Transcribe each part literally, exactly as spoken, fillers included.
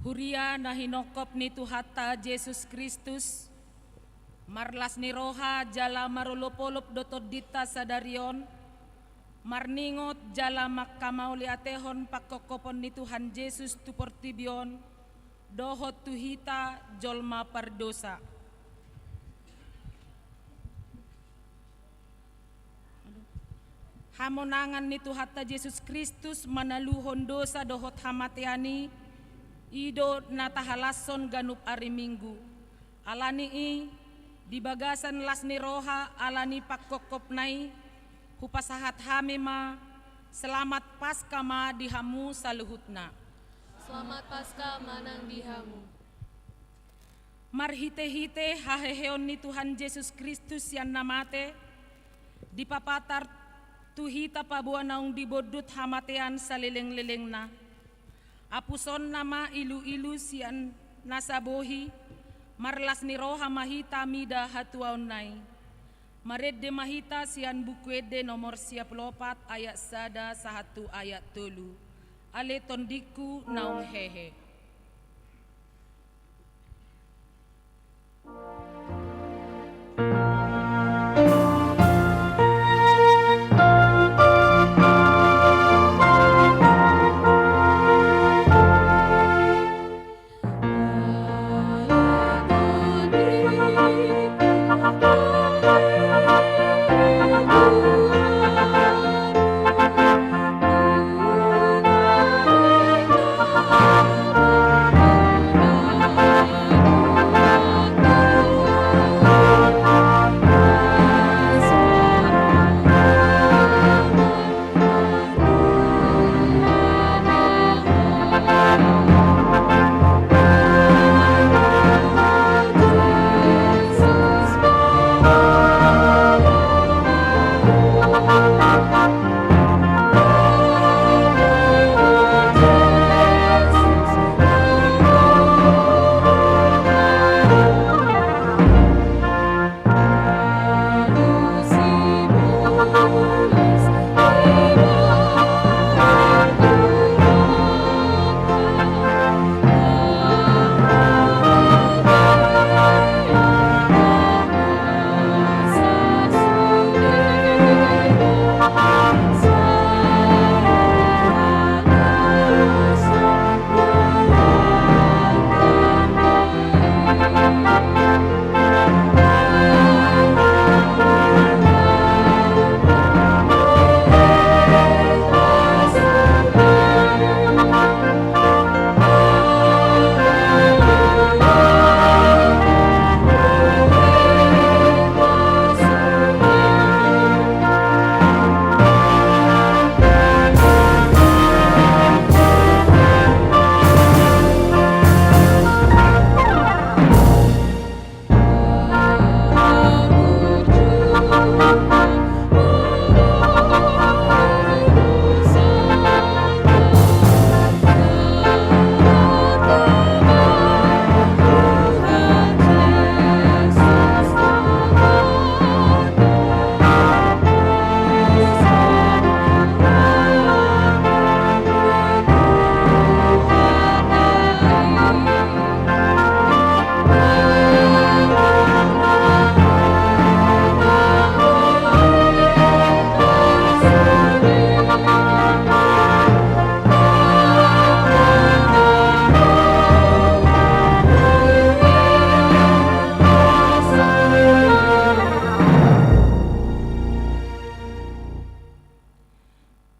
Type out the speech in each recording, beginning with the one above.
Huria na hinophop ni Tuhanta Jesus Kristus, marlas ni roha jala marolopolop do tondinta sadari on, marningot jala manghamauliatehon panghophopon ni Tuhan Jesus tu portibi on, dohot tu hita jolma pardosa. Hamonangan ni Tuhanta Jesus Kristus manaluhon dosa dohot hamatean i, i do na tahalashon ganup ari Minggu. Alani i, di bagasan las ni roha ala ni panghophopna i, hupasahat hami ma, selamat Paskah ma di hamu saluhutna. Selamat Paskah ma nang di hamu. Marhitehite haheheon ni Tuhan Jesus Kristus sian na mate, dipapatar tu hita paboa naung dibondut hamatean salelenglelengna. Apusonna ma iluilu sian na sabohi, marlas ni roha ma hita mida hatuaonna i. Marende ma hita sian Buku Ende nomor sia pulu opat ayat sada sahat tu ayat tolu. Ale tondingku naung hehe.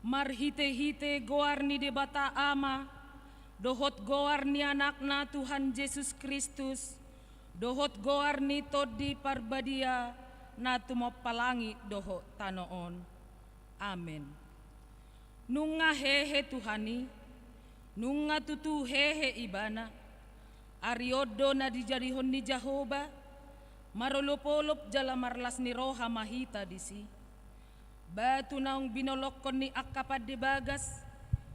Marhitehite goar ni Debata Ama, dohot goar ni Anakna Tuhan Jesus Kristus, dohot goar ni Tondi Parbadia na tumompa langit dohot tano on. Amen. Nunga hehe Tuhan i, nunga tutu hehe Ibana. Ari on do na dijadihon ni Jahowa, marolopolop jala marlas ni roha ma hita disi. Batu naung binolongkon ni angka pande bagas,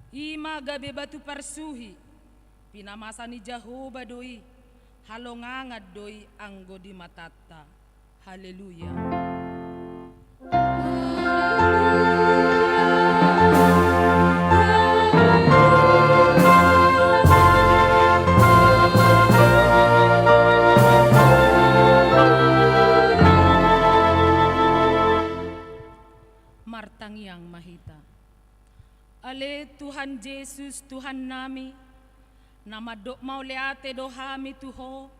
i ma gabe batu parsuhi. Pinamasa ni Jahowa do i, halongangan do i anggo di matanta. Haleluya. Jesus Tuhannami, na mandok mauliate do hami tu Ho,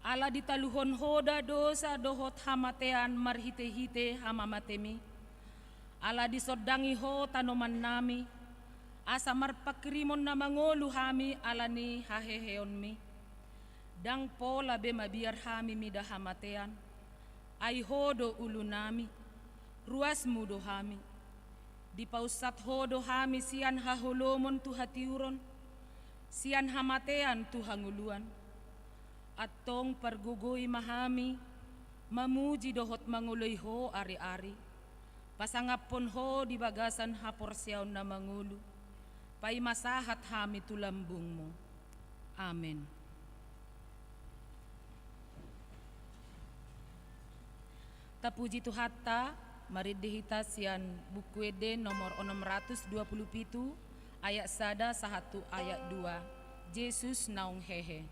ala ditaluhon Ho da dosa dohot hamatean marhitehite hamamatemi. Ala disondangi Ho tanomannami, asa marpanghirimon na mangolu hami ala ni haheheonmi. Ndang pola be mabiar hami mida hamatean, ai Ho do ulunami, ruasmu do hami. Dipaunsat Ho do hami sian haholomon tu hatiuron, sian hamatean tu hangoluan. Antong pargogoi ma hami mamuji dohot mangoloi Ho ari-ari, pasangaphon Ho di bagasan haporseaon na mangolu, paima sahat hami tu lambungmu. Amen. Tapuji Tuhanta, marende hita sian Buku Ende nomor onom ratus dua puluh pitu, ayat sada sahat tu ayat dua. Jesus naung hehe.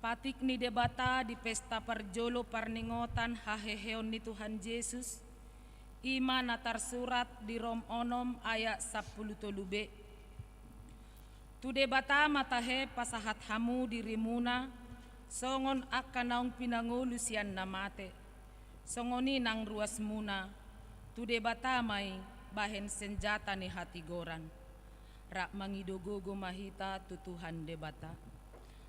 Patik ni Debata di pesta parjolo parningotan haheheon ni Tuhan Jesus, i ma na tarsurat di Rom onom ayat sampulu tolu b. Tu Debata ma tahe pasahat hamu dirimuna, songon angka naung pinangolu sian na mate. Songon i nang ruasmuna, tu Debata ma i bahen senjata ni hatigoran. Rap mangido gogo ma hita tu Tuhan Debata.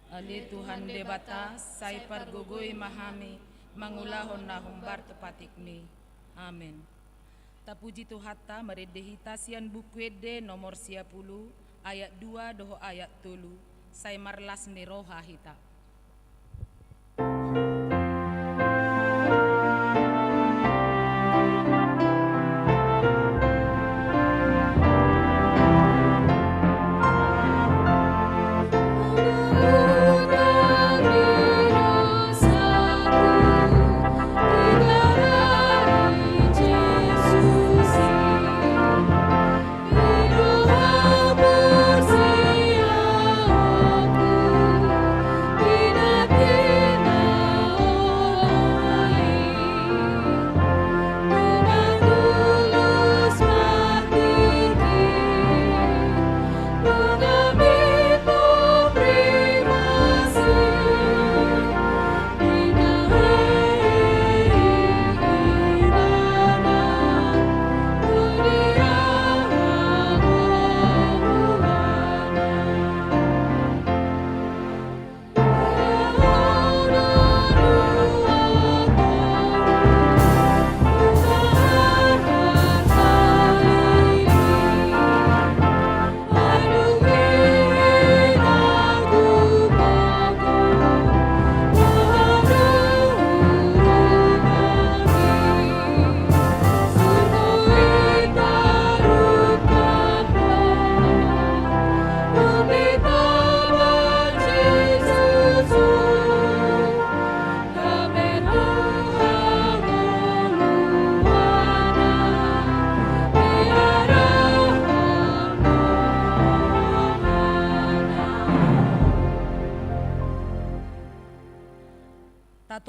Ale Tuhan Debata, sai pargogoi ma hami mangulahon na hombar tu patikmi. Amen. Tapuji Tuhanta, marende hita sian Buku Ende nomor sia pulu, ayat dua dohot ayat tolu, sai marlas ni roha hita.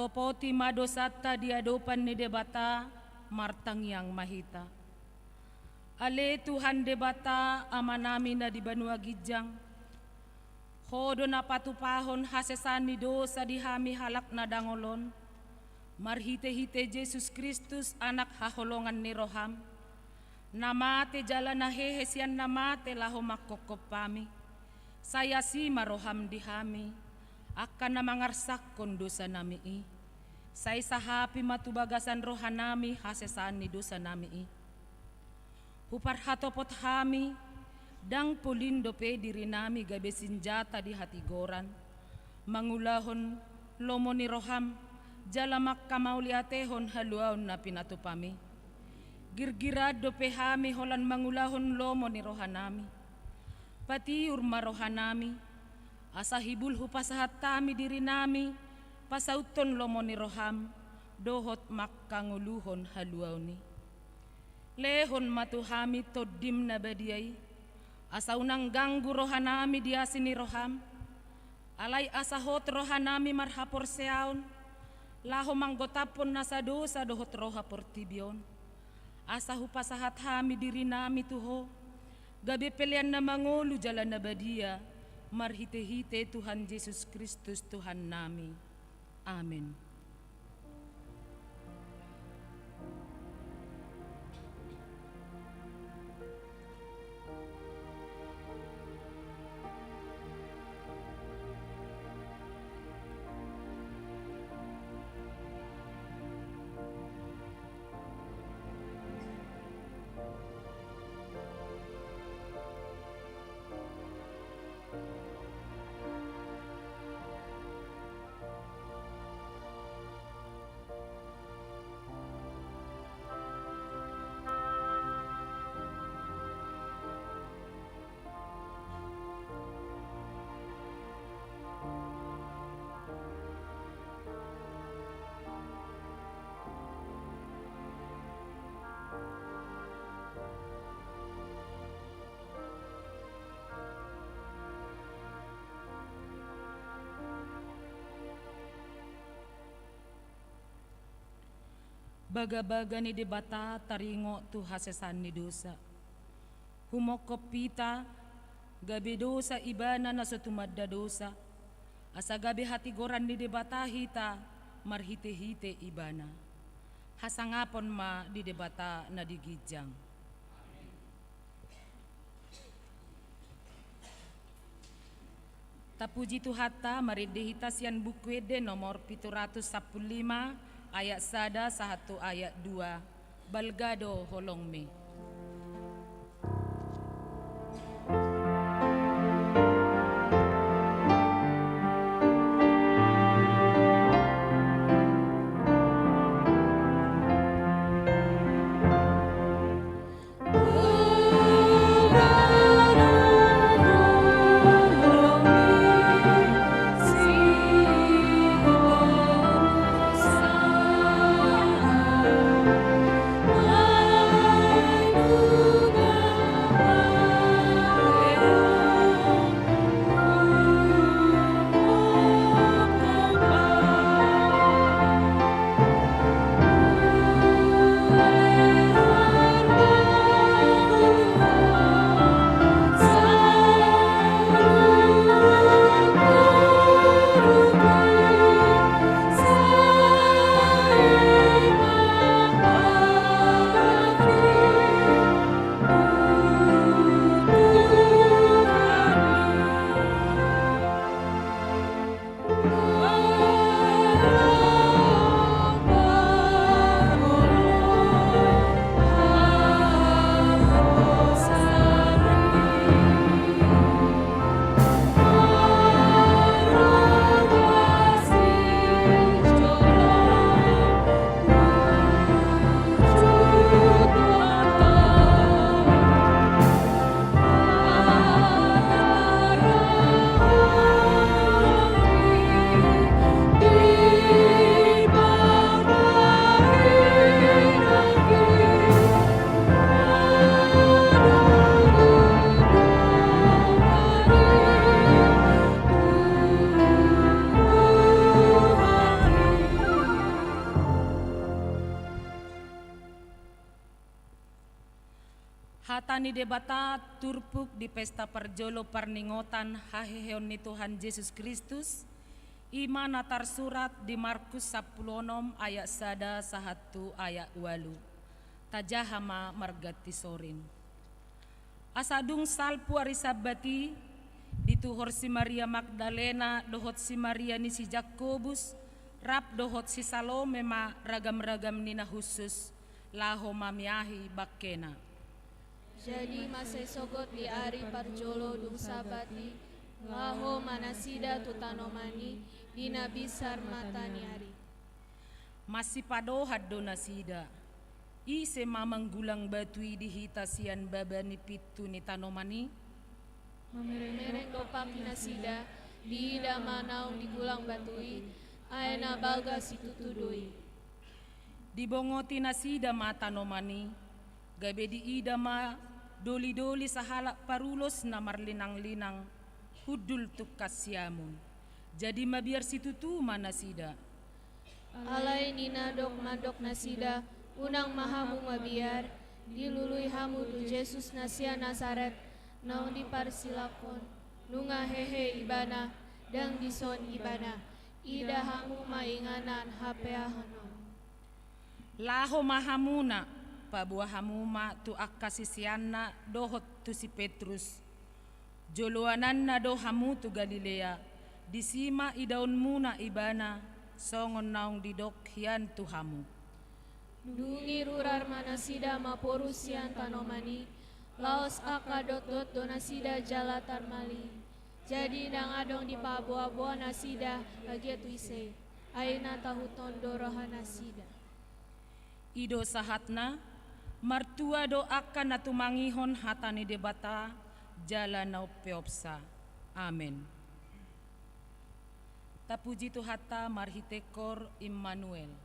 Topoti ma dosanta di adopan ni Debata, martangiang ma hita. Ale Tuhan Debata, Amanami na di banua ginjang, Ho do na patupahon hasesaan ni dosa di hami halak na dangol on, marhite-hite Jesus Kristus, Anak haholongan ni roham, na mate jala na hehe sian na mate laho manghophop hami. Sai asi ma roham di hami, angka na mangarsakhon dosanami i. Sai sahapi ma tu bagasan rohanami hasesaan ni dosanami i. Huparhatopot hami, ndang polin dope dirinami gabe sinjata di hatigoran, mangulahon lomo ni roham, jala mangkamauliatehon haluaon na pinatupam i. Girgiran dope hami holan mangulahon lomo ni rohanami. Patiur ma rohanami, asa hibul hupasahat hami dirinami, pasauthon lomo ni roham, dohot mangkangoluhon haluaon i. Lehon ma tu hami Tondim na badia i, asa unang ganggu rohanami di asi ni roham, alai asa hot rohanami marhaporseaon, laho manggotaphon nasa dosa dohot roha portibi on. Asa hupasahat hami dirinami tu Ho, gabe pelean na mangolu jala na badia, marhite-hite Tuhan Jesus Kristus Tuhannami. Amen. Bagabaga ni Debata taringot tu hasesaan ni dosa. Humongkop hita, gabe dosa Ibana na so tumanda dosa, asa gabe hatigoran ni Debata hita marhite-hite Ibana. Hasangapon ma di Debata na di ginjang. Tapuji Tuhanta, marende hita sian Buku Ende nomor pitu ratus sampulu lima, ayat sada sahat tu ayat dua. Balga do holongmi. Hata ni Debata turpuk di pesta parjolo parningotan haheheon ni Tuhan Jesus Kristus, i ma na tarsurat di Markus sampulu onom ayat sada sahat tu ayat ualu. Tajaha ma marganti soring. Asa dung salpu ari Sabbat i, dituhor si Maria Magdalena dohot si Maria ni si Jakobus, rap dohot si Salome ma ragam-ragam ni na hushus, laho mamiahi bangkena. Jadi mansai sogot di ari parjolo dung Sabbat i, laho ma nasida tu tanoman i, di na binsar mata ni ari. Masipadohan do nasida. Ise ma manggulang batu i di hita sian baba ni pintu ni tanoman i? Mamereng dompak nasida, diida ma naung digulang batu i, ai na bagas situtu do i. Dibongoti nasida ma tanoman i, gabe diida ma doli-doli sahalak parulos na marlinang-linang, hundul tungkas siamun. Jadi mabiar situtu ma nasida. Alai ninna do mandok nasida, unang ma hamu mabiar, dilului hamu tu Jesus na sian Nasaret, naung diparsilakhon, nunga hehe ibana, ndang dison ibana, ida hamu ma inganan hapeahonon. Laho ma hamuna, paboa hamu ma tu angka siseanna dohot tu si Petrus. Joloananna do hamu tu Galilea, disi ma idaonmuna ibana, songon naung didok hian tu hamu. Dung i rurar ma nasida maporus sian tanoman i, laos angka dotdot do nasida jala tarmalihi. Jadi ndang adong dipaboa-boa nasida bagian tu ise, ai na tahuthon do roha nasida. I do sahatna, martua do angka na tumangihon hata ni Debata, jala na umpeopsa. Amen. Tapuji Tuhanta marhite kor Immanuel.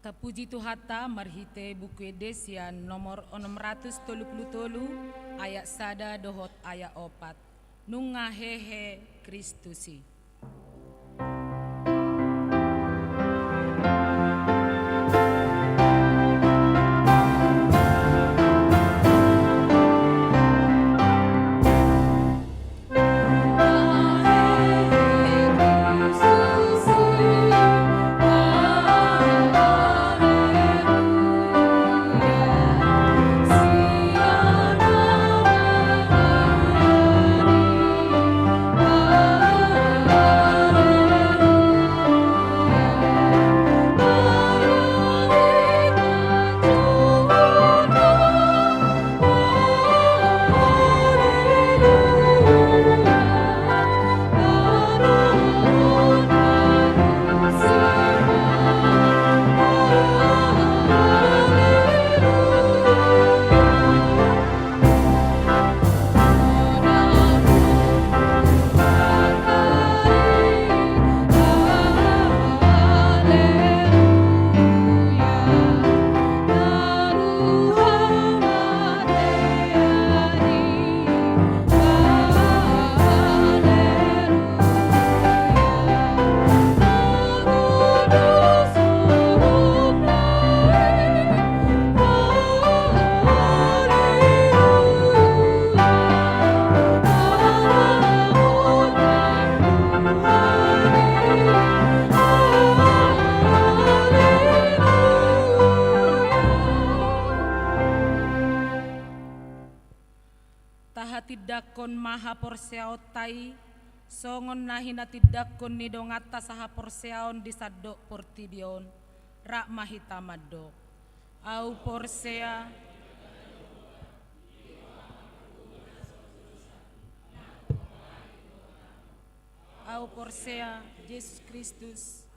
Tapuji Tuhanta marhite Buku Ende sian nomor onom ratus tolu pulu tolu, ayat sada dohot ayat opat. Nunga hehe Kristus i. Tahatindangkon ma haporseaonta i, songon na hinatindangkon ni donganta sahaporseaon di sandok portibi on, rap ma hita mandok. Au porsea. Au porsea Jesus Kristus.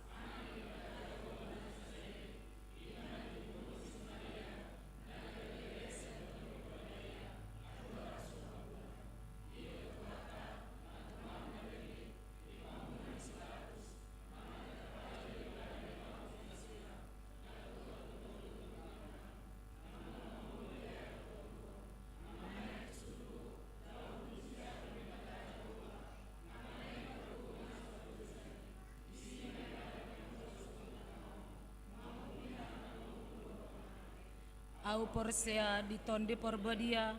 Au porsea di Tondi Porbadia.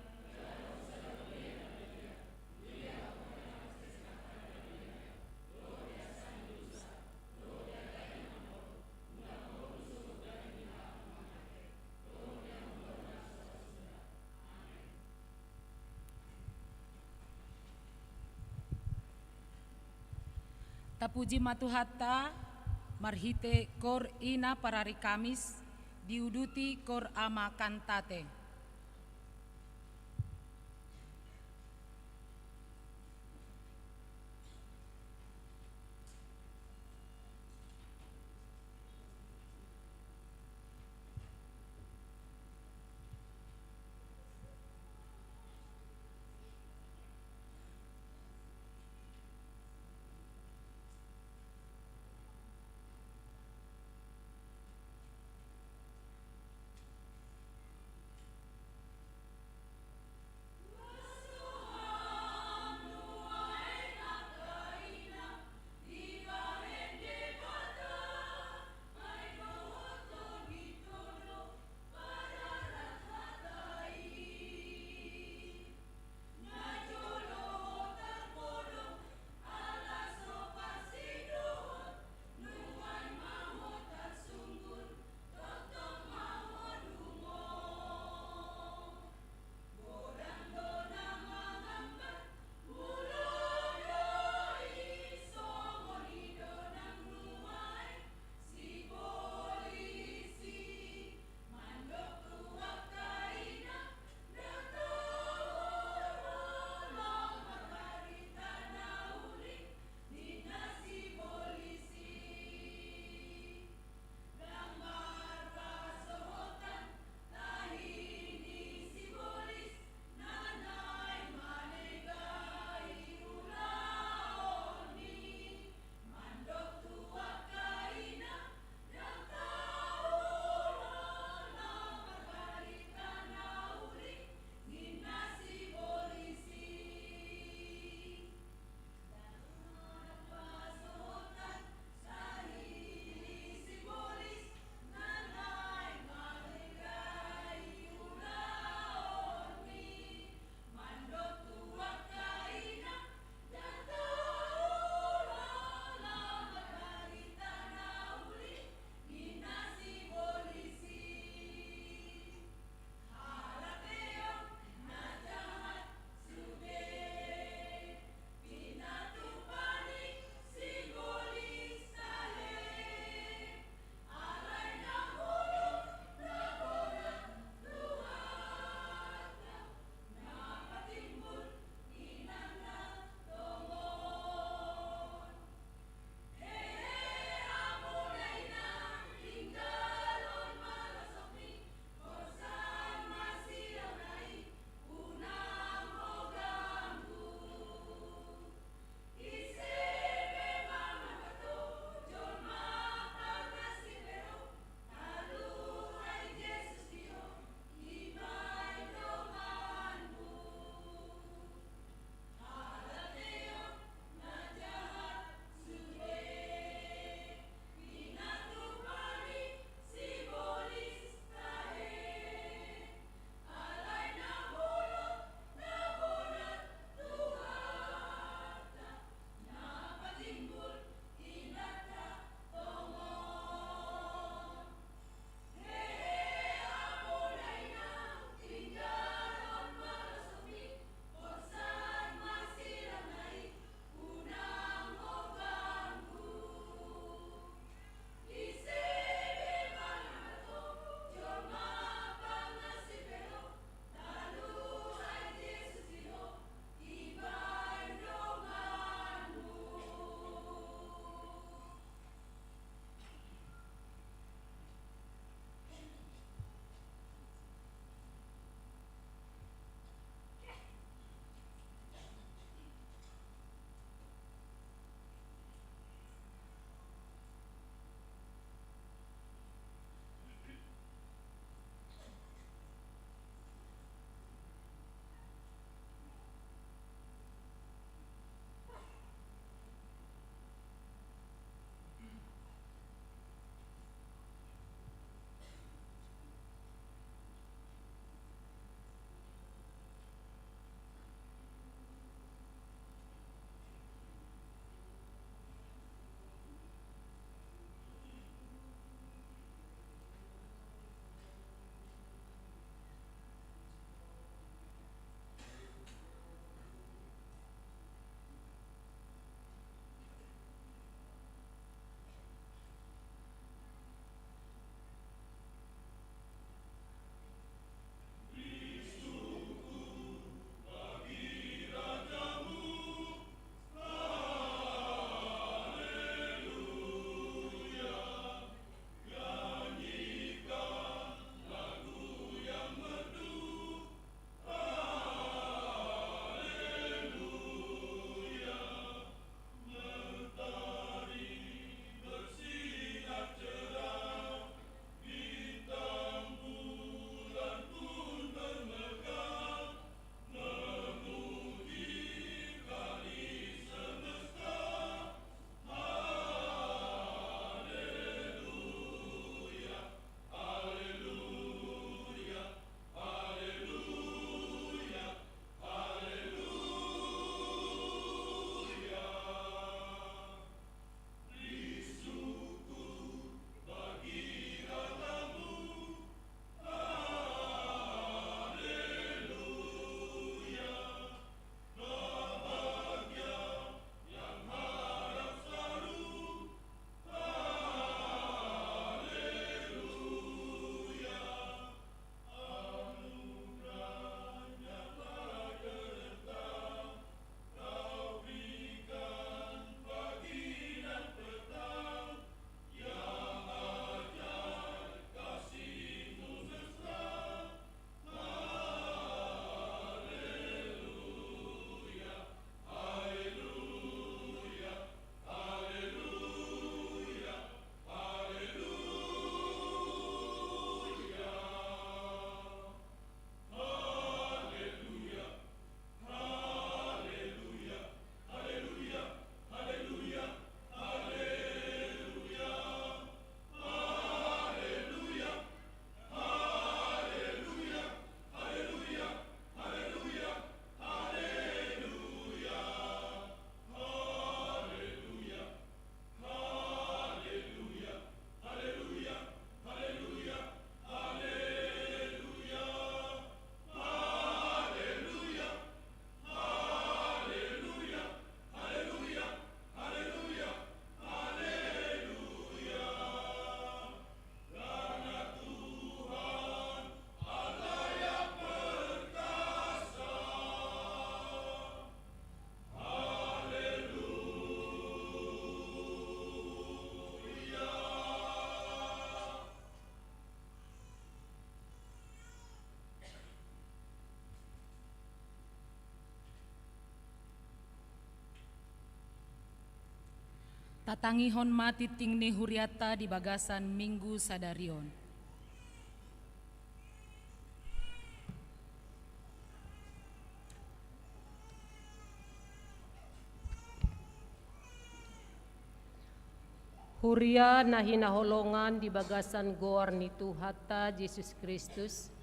Tapuji ma Tuhanta, marhite kor ina parari Kamis, diuduti kor ama kantate. Tatangihon ma tingting ni hurianta di bagasan Minggu sadari on. Huria na hinaholongan di bagasan goar ni Tuhanta Jesus Kristus,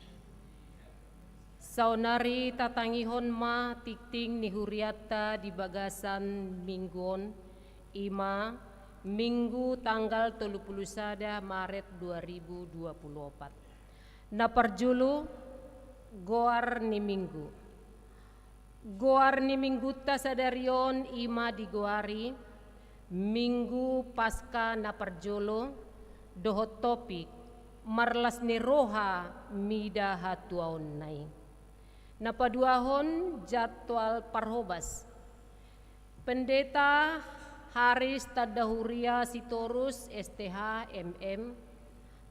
saonari tatangihon ma tingting ni hurianta di bagasan Minggu on, i ma Minggu tanggal tolu pulu sada Maret dua ribu dua pulu opat. Na parjolo, goar ni Minggu. Goar ni Minggunta sadari on i ma digoari Minggu Paska na parjolo, dohot topik marlas ni roha mida hatuaonna i. Na paduahon, jadwal parhobas. Pendeta Haris Tanda Huria Sitorus, S T H, M M,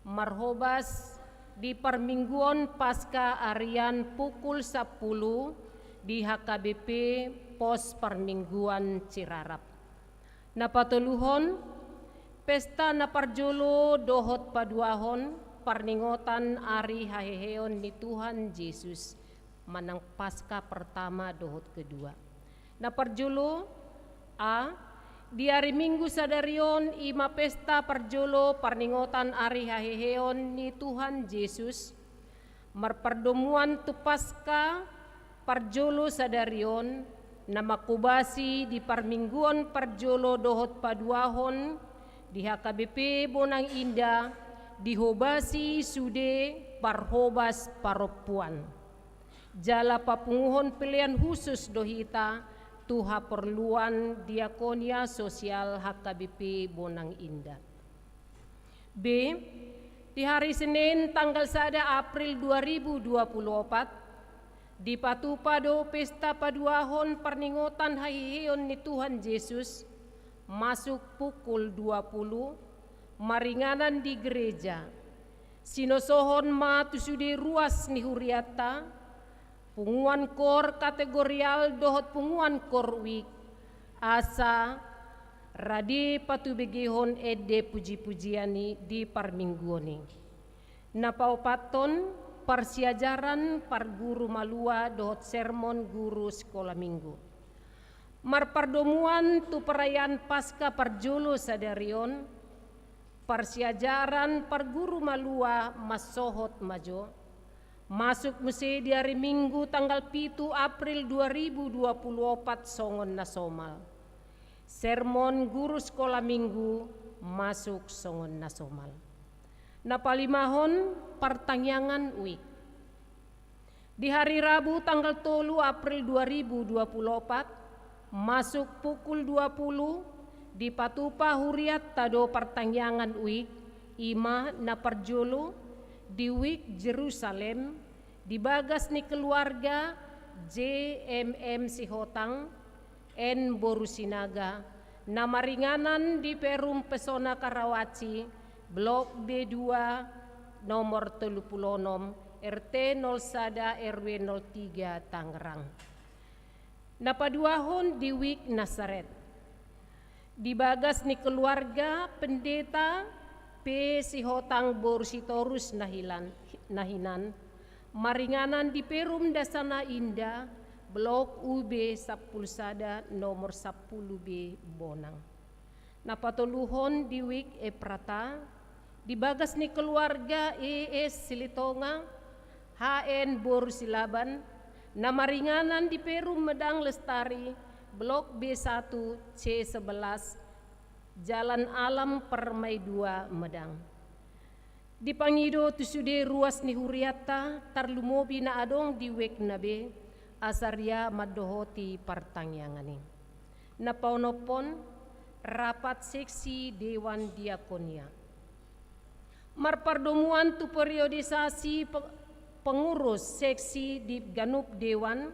marhobas di parmingguon Paska arian pukul sampulu di H K B P Pos Parmingguan Cirarap. Na patoluhon, pesta na parjolo dohot paduahon parningotan ari haheheon ni Tuhan Jesus, manang Paska pertama dohot kedua. Na parjolo, a, di ari Minggu sadari on i ma pesta parjolo parningotan ari haheheon ni Tuhan Jesus, marpardomuan tu Paska parjolo sadari on, na manghobasi di parmingguon parjolo dohot paduahon di H K B P Bonang Indah, dihobasi sude parhobas parompuan. Jala papunguhon pelean husus do hita tu haporluan Diakonia Sosial H K B P Bonang Indah. B, di hari Senin tanggal sada April dua ribu dua pulu opat, dipatupa do pesta paduahon parningotan haheheon ni Tuhan Jesus, masuk pukul dua pulu, maringanan di gereja. Sinosohon ma tu sude ruas ni hurianta, punguan kor kategorial dohot punguan kor wijk, asa rade patubegehon ende pujipujian i di parmingguon i. Na paopathon, parsiajaran parguru malua dohot sermon guru sikola minggu. Marpardomuan tu perayaan Paska parjolo sadari on, parsiajaran parguru malua mansohot ma jo, masuk muse di ari Minggu tanggal pitu April dua ribu dua pulu opat songon na somal. Sermon guru sikola minggu masuk songon na somal. Na palimahon, partangiangan wijk. Di hari Rabu tanggal tolu April dua ribu dua pulu opat, masuk pukul dua pulu, dipatupa hurianta do partangiangan wijk, i ma na parjolo di wijk Jerusalem, di bagas ni keluarga J M M Sihotang, N boru Sinaga, na maringanan di Perum Pesona Karawaci, Blok B dua, nomor tolu pulu onom, R T nol sada R W nol tiga, Tangerang. Na paduahon di wijk Nasaret. Di bagas ni keluarga Pendeta P Sihotang boru Sitorus na hilan-, na hinan, maringanan di Perum Dasana Indah, Blok U B sampulu sada, nomor sampulu B, Bonang. Na patoluhon di wijk Eprata, di bagas ni keluarga E S Silitonga, H N boru Silaban, na maringanan di Perum Medang Lestari, Blok B satu C sebelas, Jalan Alam Permai dua, Medang. Dipangido tu sude ruas ni hurianta, tarlumobi na adong di wijk na be, asa ria mandohoti partangiangan i. Na paonomhon, rapat seksi Dewan Diakonia. Marpardomuan tu periodisasi pe-, pengurus seksi di ganup dewan,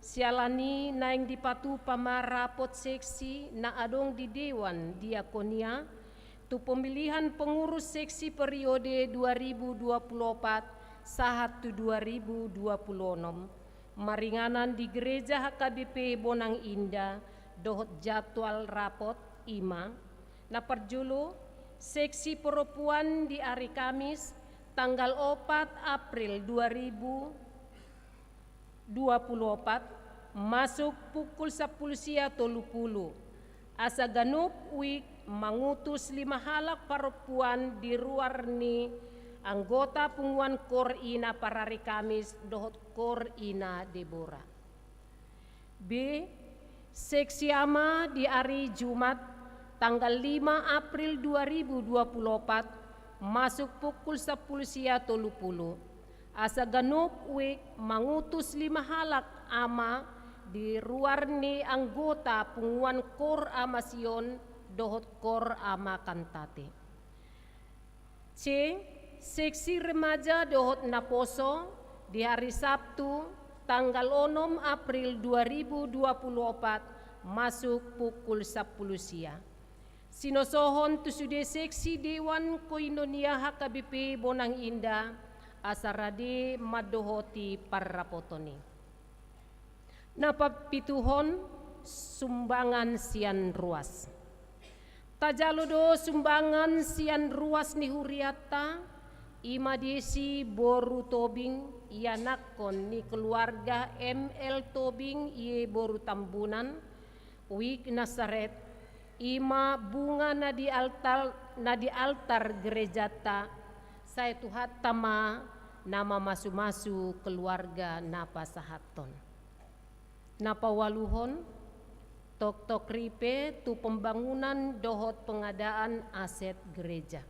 siala ni naeng dipatupa ma rapot seksi na adong di Dewan Diakonia, tu pemilihan pengurus seksi periode dua ribu dua pulu opat sahat tu dua ribu dua pulu onom, maringanan di Gereja H K B P Bonang Indah, dohot jadwal rapot i ma, Na parjolo, seksi perempuan di ari Kamis, tanggal opat April dua ribu dua puluh opat, masuk pukul sampulu sia tolu pulu. Asa ganup wijk mangutus lima halak parompuan di ruar ni anggota punguan KOR Ina Parari Kamis dohot KOR Ina Debora. B, seksi ama di ari Jumat, tanggal lima April dua ribu dua puluh opat, masuk pukul sampulu sia tolu pulu. Asa ganup wijk mangutus lima halak ama di ruar ni anggota punguan KOR Ama Sion dohot KOR Ama Kantate. C, seksi remaja dohot naposo di hari Sabtu, tanggal onom April dua ribu dua puluh opat, masuk pukul sampulu sia. Sinosohon tu sude seksi Dewan Koinonia H K B P Bonang Indah, asa rade mandohoti parrapoton i. Na papituhon, sumbangan sian ruas. Tajalo do sumbangan sian ruas ni hurianta, i ma disi boru Tobing, ianakhon ni keluarga M L Tobing, i boru Tambunan, wijk Nasaret, i ma bunga na di altar, na di altar gerejanta, sai Tuhanta ma na mamasumasu keluarga na pasahathon. Na paualuhon, toktok ripe tu pembangunan dohot pengadaan aset gereja.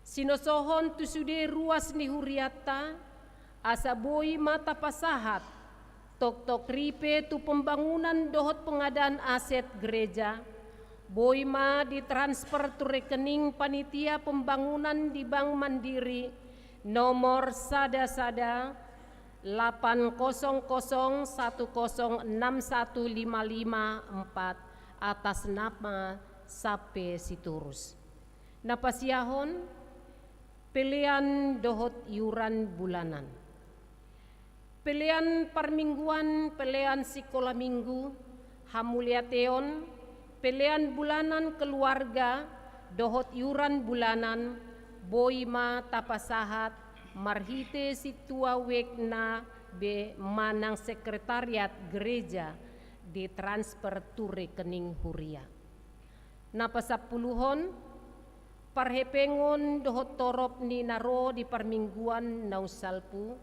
Sinosohon tu sude ruas ni hurianta, asa boi ma tapasahat toktok ripe tu pembangunan dohot pengadaan aset gereja, boi ma ditransfer tu rekening panitia pembangunan di Bank Mandiri, nomor sada sada, lapan kosong kosong satu kosong enam satu lima lima empat, atas nama Sape Sitorus. Na pasiahon, pelean dohot iuran bulanan. Pelean parmingguan, pelean sikola minggu, hamuliateon, pelean bulanan keluarga, dohot iuran bulanan, boi ma tapasahat marhite sintua wijk na be manang sekretariat gereja ditransfer tu rekening huria. Na pasampuluhon, parhepengon dohot torop ni na ro di parmingguan naung salpu,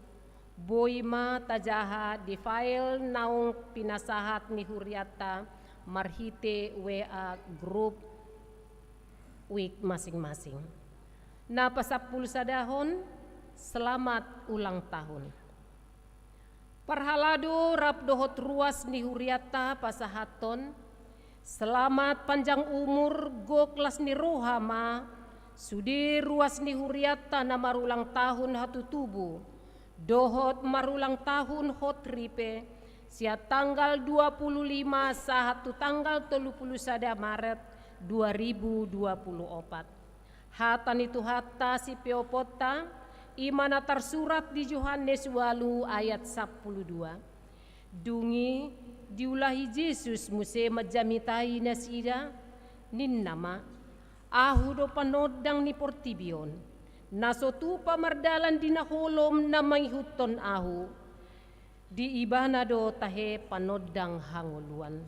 boi ma tajaha di file naung pinasahat ni hurianta marhite W A grup wijk masing-masing. Na pasampulu sadahon, selamat ulang tahun. Parhalado rap dohot ruas ni hurianta pasahathon, selamat panjang umur, gok las ni roha ma sude ruas ni hurianta na marulang tahun hatutubu dohot marulang tahun hot ripe, sian tanggal dua puluh lima sahat tu tanggal tolu puluh sada Maret dua ribu dua puluh opat. Hata ni Tuhanta sipeoponta, i ma na tarsurat di Johannes ualu ayat sampulu dua. Dung i diulahi Jesus muse manjamitai nasida, ninna ma: Ahu do panondang ni portibi on. Na so tupa mardalan di na holom na mangihuthon Ahu, di ibana do tahe panondang hangoluan.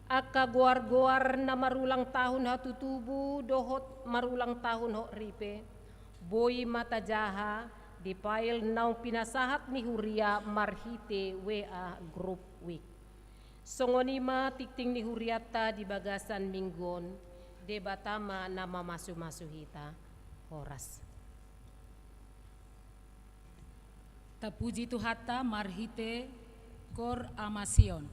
Angka goar-goar na marulang tahun hatutubu dohot marulang tahun hot ripe, boi ma tajaha di file naung pinasahat ni huria marhite W A grup wijk. Songon i ma tingting ni hurianta di bagasan minggu on. Debata ma na mamasu-masu hita. Horas. Tapuji Tuhanta marhite KOR Ama Sion.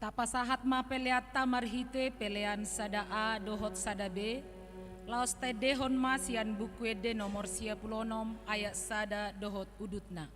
Tapasahat ma peleanta marhite pelean sada A dohot sada B, laos taendehon ma sian Buku Ende nomor sia pulu onom ayat sada dohot udutna.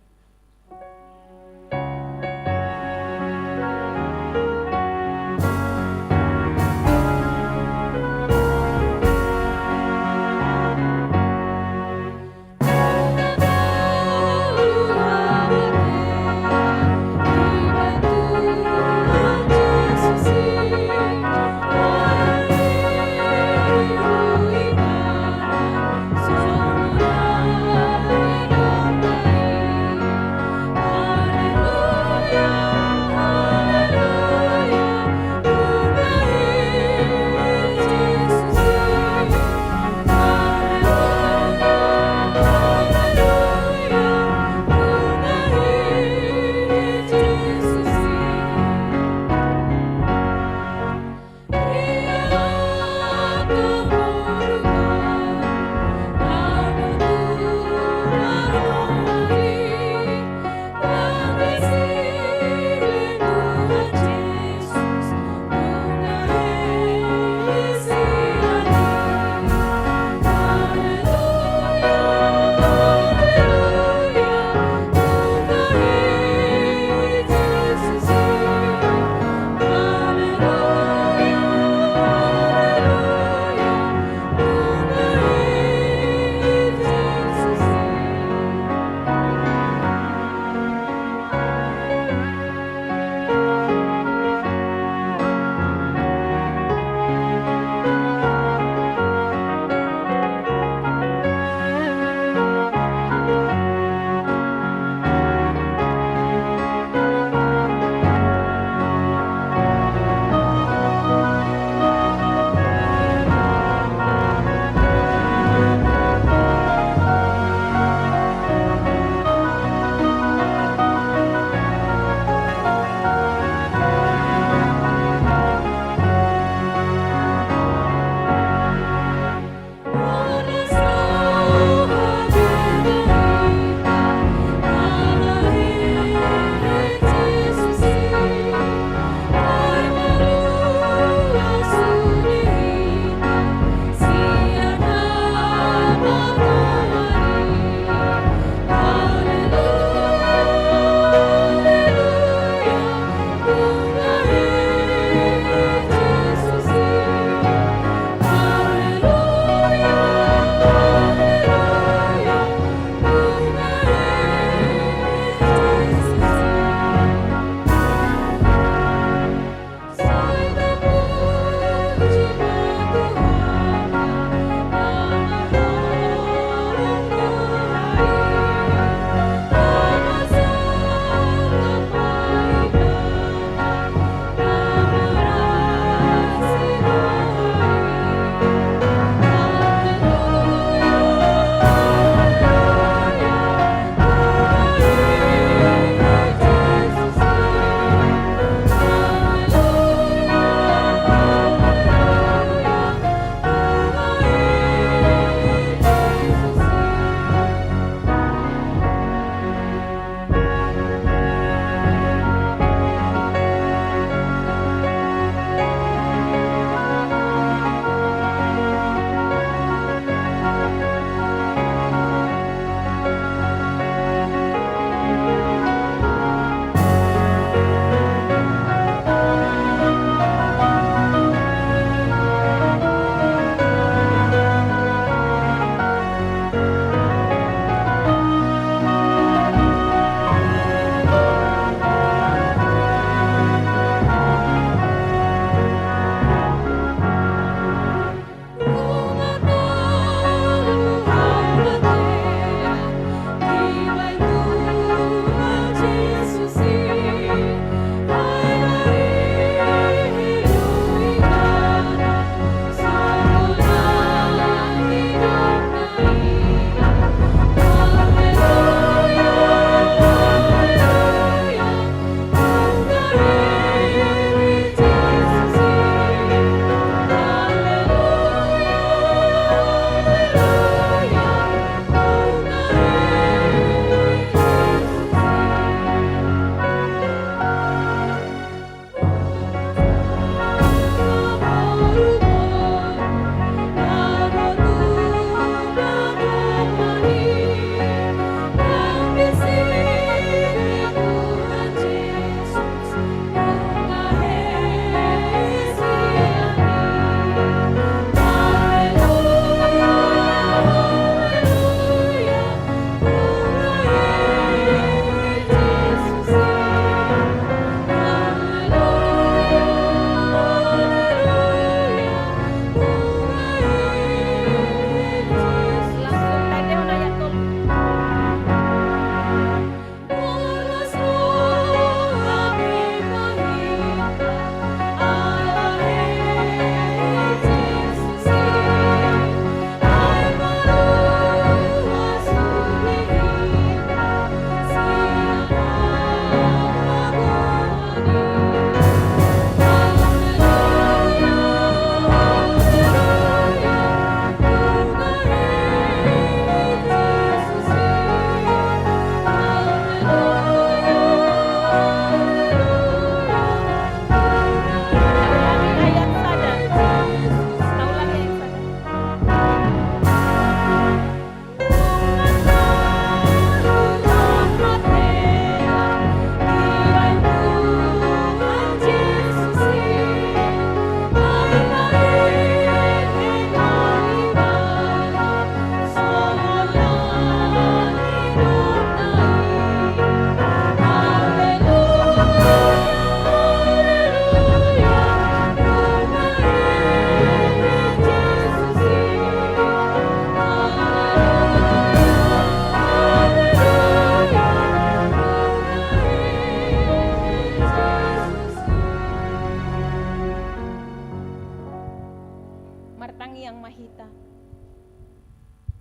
Tangiang ma hita.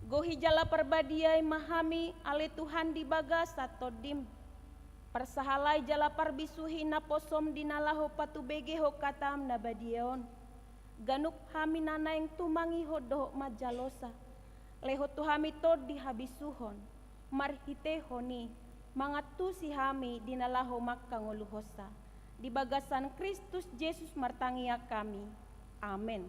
Gohi jala parbadiai ma hami ale Tuhan di bagasan Tondim. Parsahalai jala parbisuhi naposom di na laho patubegehon hatam na badia on. Ganup hami na naeng tumangihon dohot manjalosa. Lehon tu hami tondi habisuhon. Marhitehon i, mangantusi hami di na laho mangkangoluhonsa. Di bagasan Kristus Jesus martangiang hami. Amen.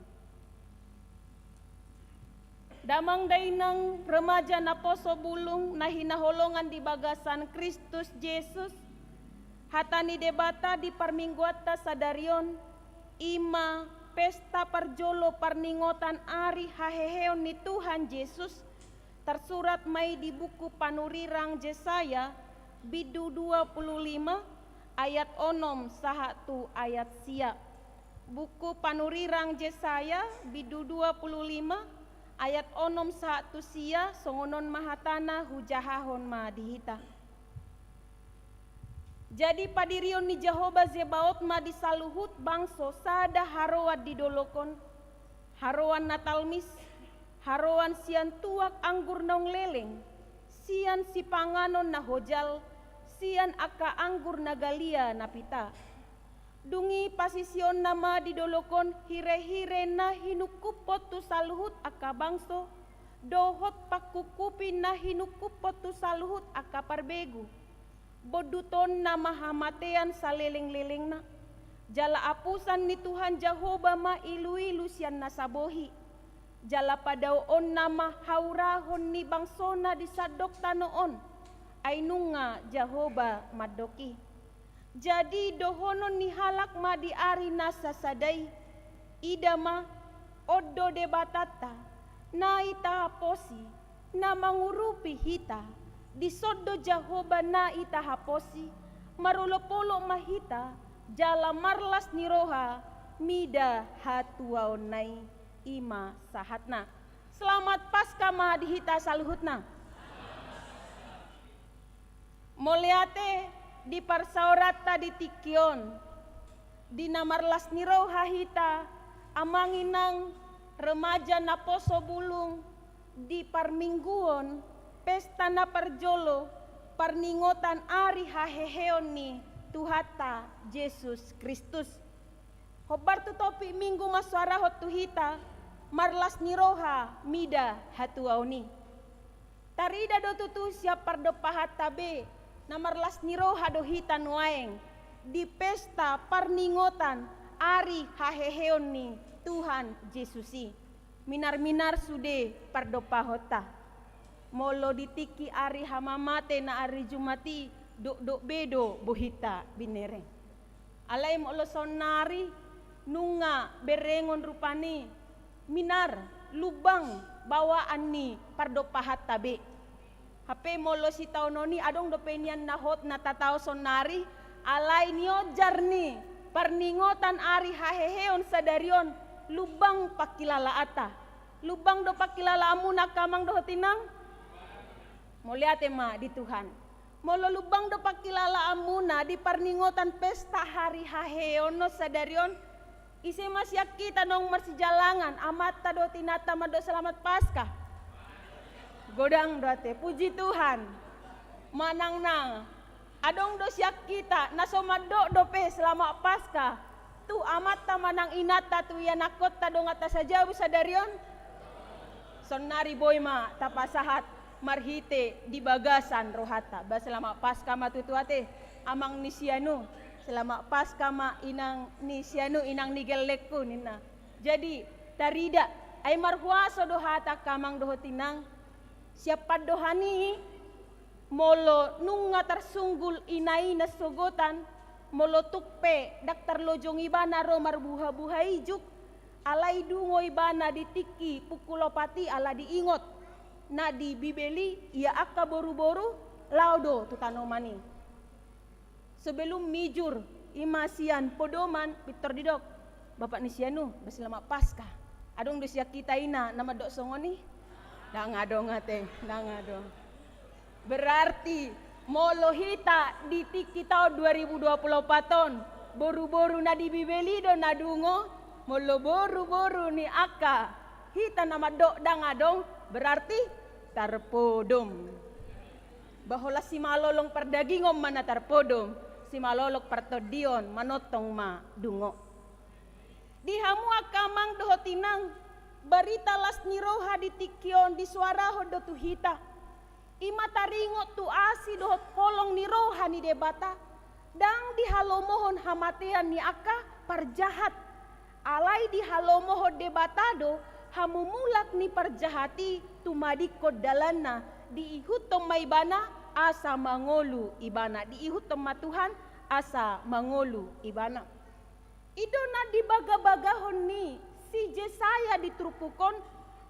Damang dainang remaja naposo bulung na hinaholongan di bagasan Kristus Jesus, hata ni Debata di parmingguanta sadari on, i ma pesta parjolo parningotan ari haheheon ni Tuhan Jesus, tarsurat ma i di buku panurirang Jesaya, bindu dua puluh lima, ayat onom sahat tu ayat sia. Buku panurirang Jesaya, bindu dua puluh lima, ayat onom sahat tu sia, songon on ma hatana, hujahahon ma di hita. Jadi padirion ni Jahowa Zebaot ma di saluhut bangso sada haroan di dolok on, haroan na talmis, haroan sian tuak anggur naung leleng, sian sipanganon na hojal, sian angka anggur na galia na pita. Dung i pasisionna ma di dolok on hirehire na hinungkuphon tu saluhut angka bangso, dohot pangkungkupi na hinungkuphon tu saluhut angka parbegu. Bondutonna ma hamatean salelenglelengna. Jala apusan ni Tuhan Jahowa ma iluilu sian nasa bohi. Jala padaoonna ma haurahon ni bangsona di sandok tano on. Ai nunga Jahowa mandok i. Jadi dohonon ni halak ma di ari na sasada i, ida ma, on do Debatanta, na i tahaposi, na mangurupi hita, dison do Jahowa na i tahaposi, marolopolop ma hita, jala marlas ni roha, mida hatuaonna i, i ma sahatna. Selamat Paskah ma di hita saluhutna. Mauliate di parsaoranta di tingki on, di na marlas ni roha hita, amang inang remaja naposo bulung, di parmingguon, pesta na parjolo, parningotan ari haheheon ni Tuhanta Jesus Kristus. Hombar tu topik minggu mansoarahon tu hita, marlas ni roha mida hatuaon i. Tarida do tutu sian pardompahanta be, na marlas ni roha do hita nuaeng, di pesta parningotan ari haheheon ni Tuhan Jesus i. Minar-minar sude pardompahonta. Molo di tingki ari hamamate na ari Jumat i, dokdok be do bohinta binereng. Alai molo saonnari nunga berengon rupani, minar, lumbang bawaan ni pardompahanta be. Hape molo sitaonon i adong dope nian na hot na tatao saonnari, alai niojar ni parningotan ari haheheon sadari on lumbang pangkilalaanta. Lumbang do pangkilalaanmuna angka amang dohot inang? Mauliate ma di Tuhan. Molo lumbang do pangkilalaanmuna di parningotan pesta ari haheheon on sadari on, ise ma sian hita naung marsijalangan, amanta dohot inanta mandok selamat Paskah? Godang do ate, puji Tuhan. Manang na adong do sian hita na so mandok dope selamat Paskah tu amanta manang inanta, tu ianakkonta, donganta sajabu sadari on? Saonnari boi ma tapasahat marhite di bagasan rohanta. Ba selamat Paskah ma tutu ate, amang ni si anu. Selamat Paskah ma inang ni si anu, inang ni gellengku ninna. Jadi tarida, ai marhuaso do hata angka amang dohot inang. Sian pandohan i, molo nunga tarsunggul ina i na sogotan, molo tung pe ndang tarlojong ibana ro marbuha-buha ijuk, alai dungo ibana di tingki pungkul opat i ala diingot na di Bibel i, ia angka boru-boru laho do tu tanoman i. Sebelum mijur, i ma sian podoman pintor didok, bapak ni si anu, ba selamat Paskah. Adong do sian hita ina na mandok songon i? Ndang adong ate, ndang adong. Berarti molo hita di tingki taon dua ribu dua puluh opat on, boru-boru na di Bibel i do na dungo, molo boru-boru ni angka Hita na mandok ndang adong, berarti tarpodom. Ba holan simalolong pardagingon ma na tarpodom, simalolong partondion, manongtong ma dungo. Di hamu angka amang dohot inang, barita las ni roha di tingki on disuarahon do tu hita. I ma taringot tu asi dohot holong ni roha ni Debata, ndang dihalomohon hamatean ni angka parjahat. Alai dihalomohon Debata do hamumulak ni parjahat i tumadingkon dalanna, diihuthon ma ibana asa mangolu ibana, diihuthon ma Tuhan asa mangolu ibana. I do na dibagabagahon ni si Jesaya di turpuk on,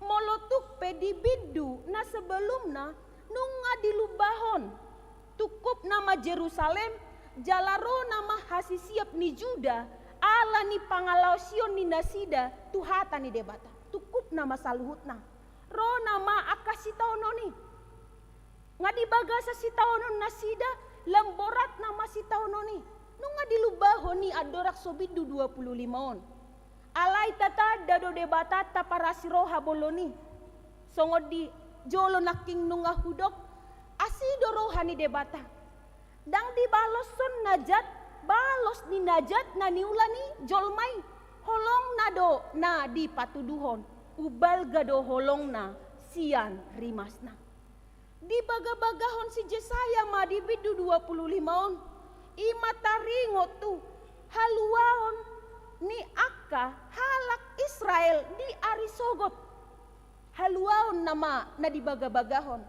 molo tung pe di bindu na sebelumna nunga dilumbahon, tungkupna ma Jerusalem, jala ro nama hasisiap ni Juda, ala ni pangalaosion ni nasida tu hata ni Debata. Tungkupna ma saluhutna. Ro nama angka sitaonon i. Nga di bagasan sitaonon nasida, lam borat nama sitaonon i. Nunga dilumbahon i andorang so bindu dua puluh lima on. Alai tatanda do Debata taparasi roha bolon i. Songon di jolo nangkin nunga hudok, asi do roha ni Debata. Ndang dibaloshon na jat, balos ni na jat na niula ni jolma i. Holongna do na dipatuduhon, umbalga do holongna sian rimasna. Dibagabagahon si Jesaya ma di bindu dua puluh lima on, i ma taringot tu haluaon ni angka halak Israel di ari sogot. Haluaon nama na dibagabagahon.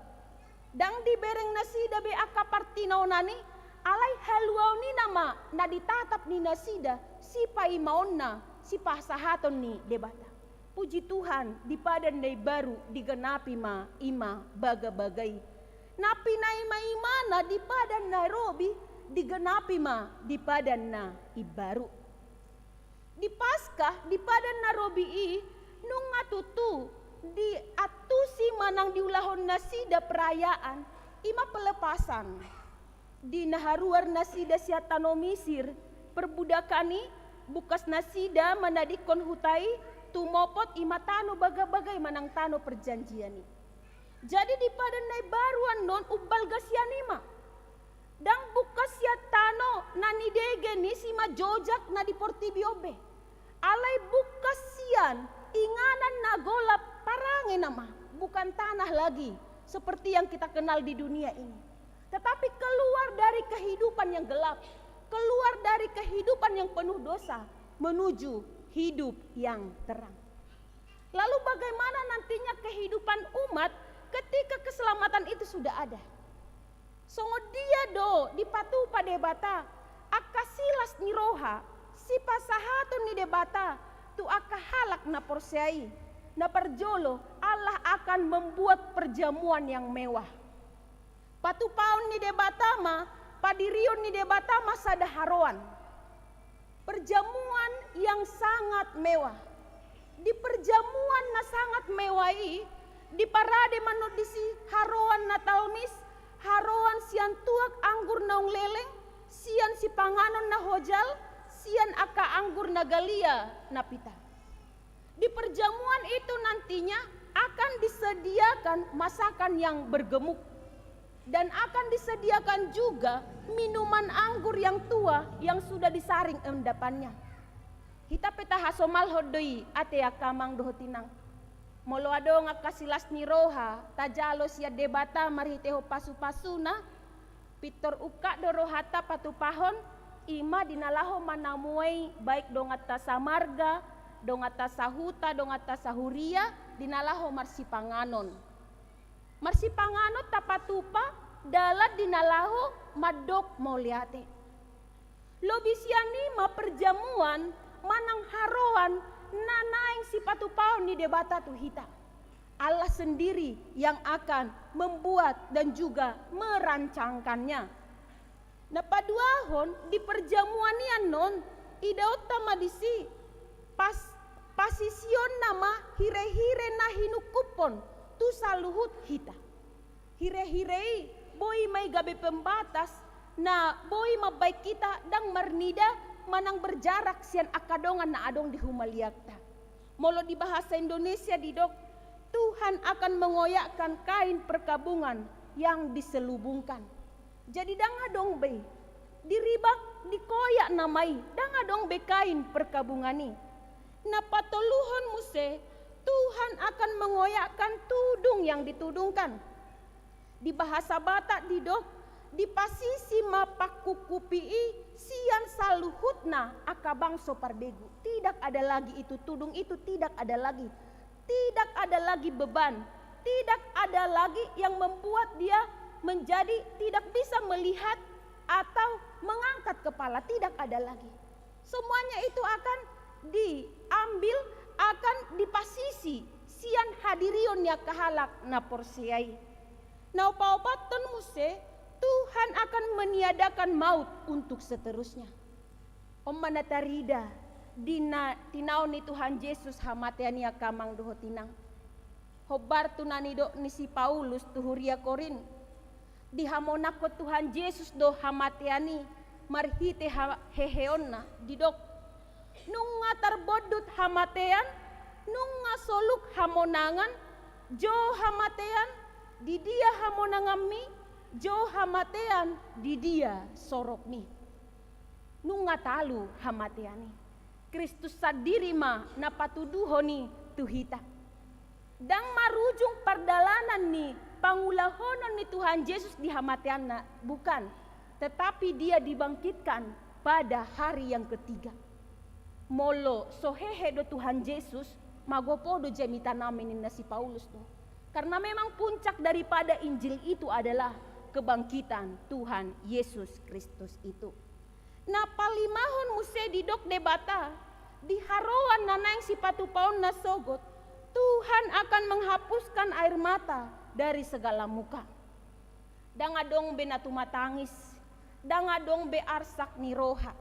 Ndang dibereng nasida be angka partinaonan i, alai haluaon i nama na ditatap ni nasida sipaimaonna, sipasahaton ni Debata. Puji Tuhan, di padan na imbaru digenapi ma i ma bagabaga i. Na pinaima-imana di padan na robi digenapi ma di padan na imbaru. Di Paskah, di padan na robi i, nunga tutu diantusi manang diulahon nasida perayaan, i ma pelepasan. Di na haruar nasida sian tano Misir, perbudakan i, bungkas nasida manadingkon huta i, tumopot i ma tano bagabaga i manang tano perjanjian i. Jadi di padan na imbaru annon umbalga sian i ma. Ndang bungkas sian tano na nidege ni simanjojak na di portibi on be. Alai bungkas sian inganan na golap, parange nama, bukan tanah lagi seperti yang kita kenal di dunia ini. Tetapi keluar dari kehidupan yang gelap, keluar dari kehidupan yang penuh dosa, menuju hidup yang terang. Lalu bagaimana nantinya kehidupan umat ketika keselamatan itu sudah ada? Songon dia do dipatupa Debata angka silas ni roha, sipasahaton ni Debata tu angka halak na porsea i? Na parjolo, Allah akan membuat perjamuan yang mewah. Patupaon ni Debata ma, padirion ni Debata ma sada haroan. Perjamuan yang sangat mewah. Di perjamuan na sangat mewah i, diparade ma annon disi haroan na talmis, haroan sian tuak anggur naung leleng, sian sipanganon na hojal, sian angka anggur na galia na pita. Di perjamuan itu nantinya akan disediakan masakan yang bergemuk dan akan disediakan juga minuman anggur yang tua yang sudah disaring endapannya. Hita pe tahasomalhon do i, ate angka amang dohot inang. Molo adong angka silas ni roha tajalo sian Debata marhitehon pasupasuna, pintor ungkap do rohanta patupahon, i ma di na laho manamuai baik donganta samarga, donganta sahuta, donganta sahuria, di na laho marsipanganon. Marsipanganon tapatupa dalan di na laho mandok mauliate. Lobi sian i ma perjamuan manang haroan na naeng sipatupaon ni Debata tu hita. Allah sendiri yang akan membuat dan juga merancangkannya. Na paduahon, di perjamuan i annon, idaonta ma disi pas, pasisionna ma hirehire na hinungkuphon tu saluhut hita. Hirehire i boi ma i gabe pembatas na boi mambaen hita ndang marnida manang berjarak sian angka dongan na adong di humaliangta. Molo di bahasa Indonesia didok, Tuhan akan mengoyakkan kain perkabungan yang diselubungkan. Jadi ndang adong be, diribak, dikoyak nama i, ndang adong be kain perkabungan i. Na patoluhon muse, Tuhan akan mengoyakkan tudung yang ditudungkan. Di bahasa Batak didok, dipasisi ma pangkukupi i sian saluhutna angka bangso parbegu. Tidak ada lagi itu tudung, itu tidak ada lagi. Tidak ada lagi beban. Tidak ada lagi yang membuat dia menjadi tidak bisa melihat atau mengangkat kepala. Tidak ada lagi. Semuanya itu akan diambil, akan dipasisi sian hadirion ni angka halak na porsea i. Na paopathon muse, Tuhan akan meniadakan maut untuk seterusnya. On ma na tarida di na tinaon ni Tuhan Jesus hamatean i, angka amang dohot inang. Hombar tu na nidok ni si Paulus tu huria Korint, dihamonangkon Tuhan Jesus do hamatean i marhite ha-, heheonna, didok, nunga tarbondut hamatean, nunga soluk hamonangan, jou hamatean, di dia hamonanganmi, jou hamatean, di dia sorokmi. Nunga talu hamatean i. Kristus sandiri ma na patuduhon i tu hita. Ndang marujung pardalanan ni pangulahonon ni Tuhan Jesus di hamateanna, bukan. Tetapi dia dibangkitkan pada hari yang ketiga. Molo so hehe do Tuhan Jesus, magopo do jamitanami, ninna si Paulus do. Karena memang puncak daripada Injil itu adalah kebangkitan Tuhan Yesus Kristus itu. Na palimahon muse didok Debata, di haroan na naeng sipatupaonna sogot, Tuhan akan menghapuskan air mata dari segala muka. Ndang adong be na tumatangis, ndang adong be arsak ni roha.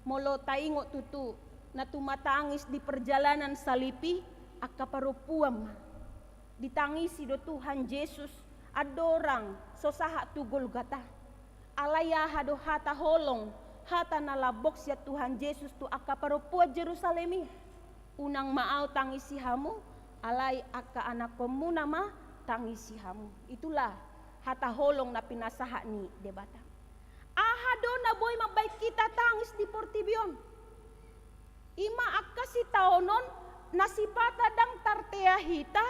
Molo taingot tutu, na tumatangis di perjalanan salib i angka parompuan ma. Ditangisi do Tuhan Jesus andorang so sahat tu Golgata. Alai aha do hata holong, hata na lambok sian Tuhan Jesus tu angka parompuan Jerusalem i? Unang ma ahu tangisi hamu, alai angka anakkonmuna ma tangisi hamu. Itulah hata holong na pinasahat ni Debata. Aha do na boi mambahen hita tangis di portibi on? I ma angka sitaonon na sipata ndang tartea hita,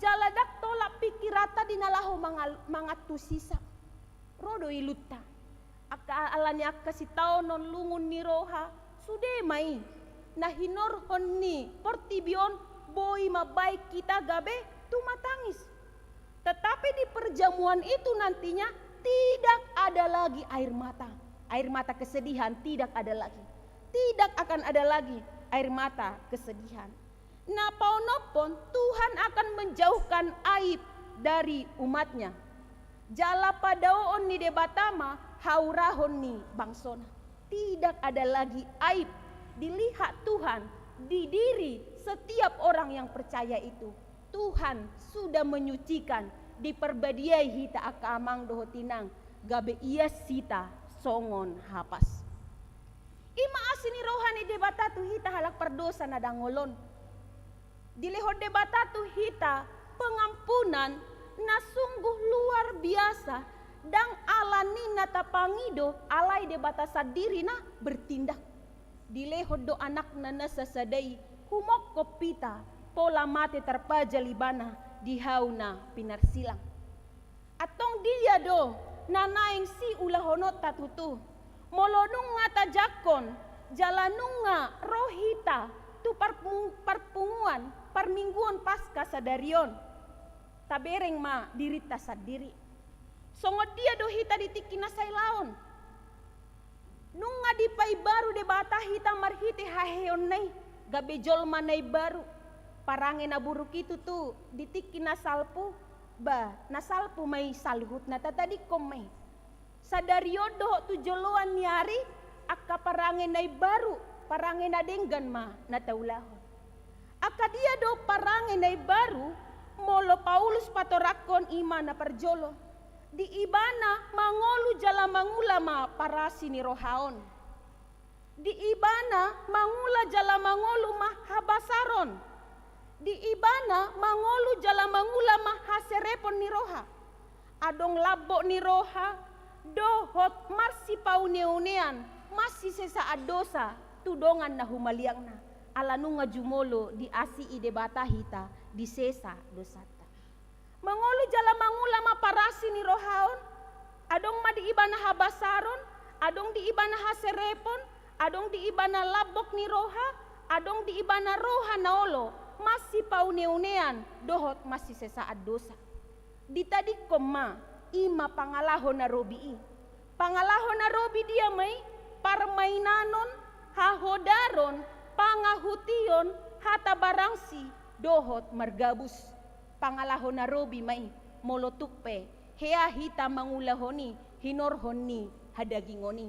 jala ndang tolap pingkiranta di na laho mangal-, mangantusisa. Ro do ilunta. Angka, ala ni angka sitaonon lungun ni roha, sude ma i na hinorhon ni portibi on boi mambahen hita gabe tumatangis. Tetapi di perjamuan itu nantinya tidak ada lagi air mata. Air mata kesedihan tidak ada lagi. Tidak akan ada lagi air mata kesedihan. Na paonomhon, Tuhan akan menjauhkan aib dari umat-Nya. Jala padaoon ni Debata ma haurahon ni bangsona. Tidak ada lagi aib dilihat Tuhan di diri setiap orang yang percaya itu. Tuhan sudah menyucikan, diparbadiai hita angka amang dohot inang, gabe ias hita songon hapas. I ma asi ni roha ni Debata tu hita halak pardosa na dangol on. Dilehon Debata tu hita pengampunan na sungguh luar biasa, ndang ala ni na tapangido, alai Debata sandiri na bertindak. Dilehon do Anakna na sasada i, humongkop hita, pola mate tarpajal Ibana di hau na pinarsilang. Antong dia do na naeng siulahononta tutu? Molo nunga tajangkon, jala nunga ro hita tu parpu-, parpunguan, parmingguon Paska sadari on, tabereng ma dirinta sandiri. Songon dia do hita di tingki na sailaon? Nunga dipaimbaru Debata hita marhite haheheonna i, gabe jolma na imbaru. Parange na buruk i tutu di tingki na salpu, ba, na salpu ma i saluhutna, tatadingkon ma i. Sadari on dohot tu joloan ni ari, angka parange na imbaru, parange na denggan ma na taulahon. Angka dia do parange na imbaru? Molo Paulus patorangkon, i ma na parjolo, di ibana mangolu jala mangula ma parasi ni roha on. Di ibana mangula jala mangolu ma habasaron. Di ibana mangolu jala mangula ma haserepon ni roha. Adong lambok ni roha, dohot marsipauneaunean, marsisesaan dosa, tu dongan na humaliangna. Ala nunga jumolo diasii Debata hita, disesa dosanta. Mangolu jala mangula ma parasi ni roha on, adong ma di ibana habasaron, adong di ibana haserepon, adong di ibana lambok ni roha, adong di ibana roha na olo, marsipauneaunean, dohot marsisesaan dosa. Ditadingkon ma, i ma pangalaho na robi i. Pangalaho na robi dia ma i, parmainanon, hahodaron, pangahution, hata barangsi, dohot margabus. Pangalaho na robi ma i, molo tung pe, hea hita mangulahon i, hinorhon ni hadagingon i.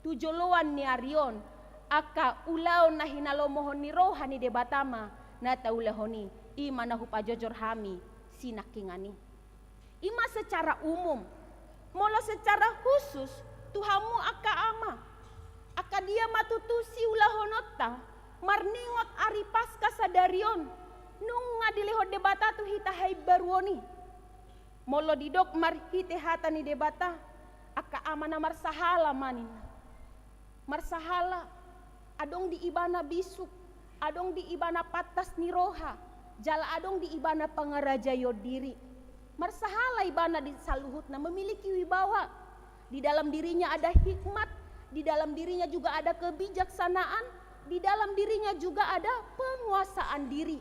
Tu joloan ni ari on, angka ulaon na hinalomohon ni roha ni Debata ma, na taulahon i, i ma na hupajojor hami, sinangkingan i. I ma secara umum, molo secara khusus, tu hamu angka ama, angka dia ma tutu siulahononta, marningot ari Paska sadari on, nunga dilehon Debata tu hita haimbaruon i. Molo didok marhite hata ni Debata, angka ama na marsahala ma ninna. Marsahala, adong di ibana bisuk, adong di ibana pantas ni roha, jala adong di ibana pangarajaion diri. Marsahala ibana di saluhutna memiliki wibawa. Di dalam dirinya ada hikmat, di dalam dirinya juga ada kebijaksanaan, di dalam dirinya juga ada penguasaan diri.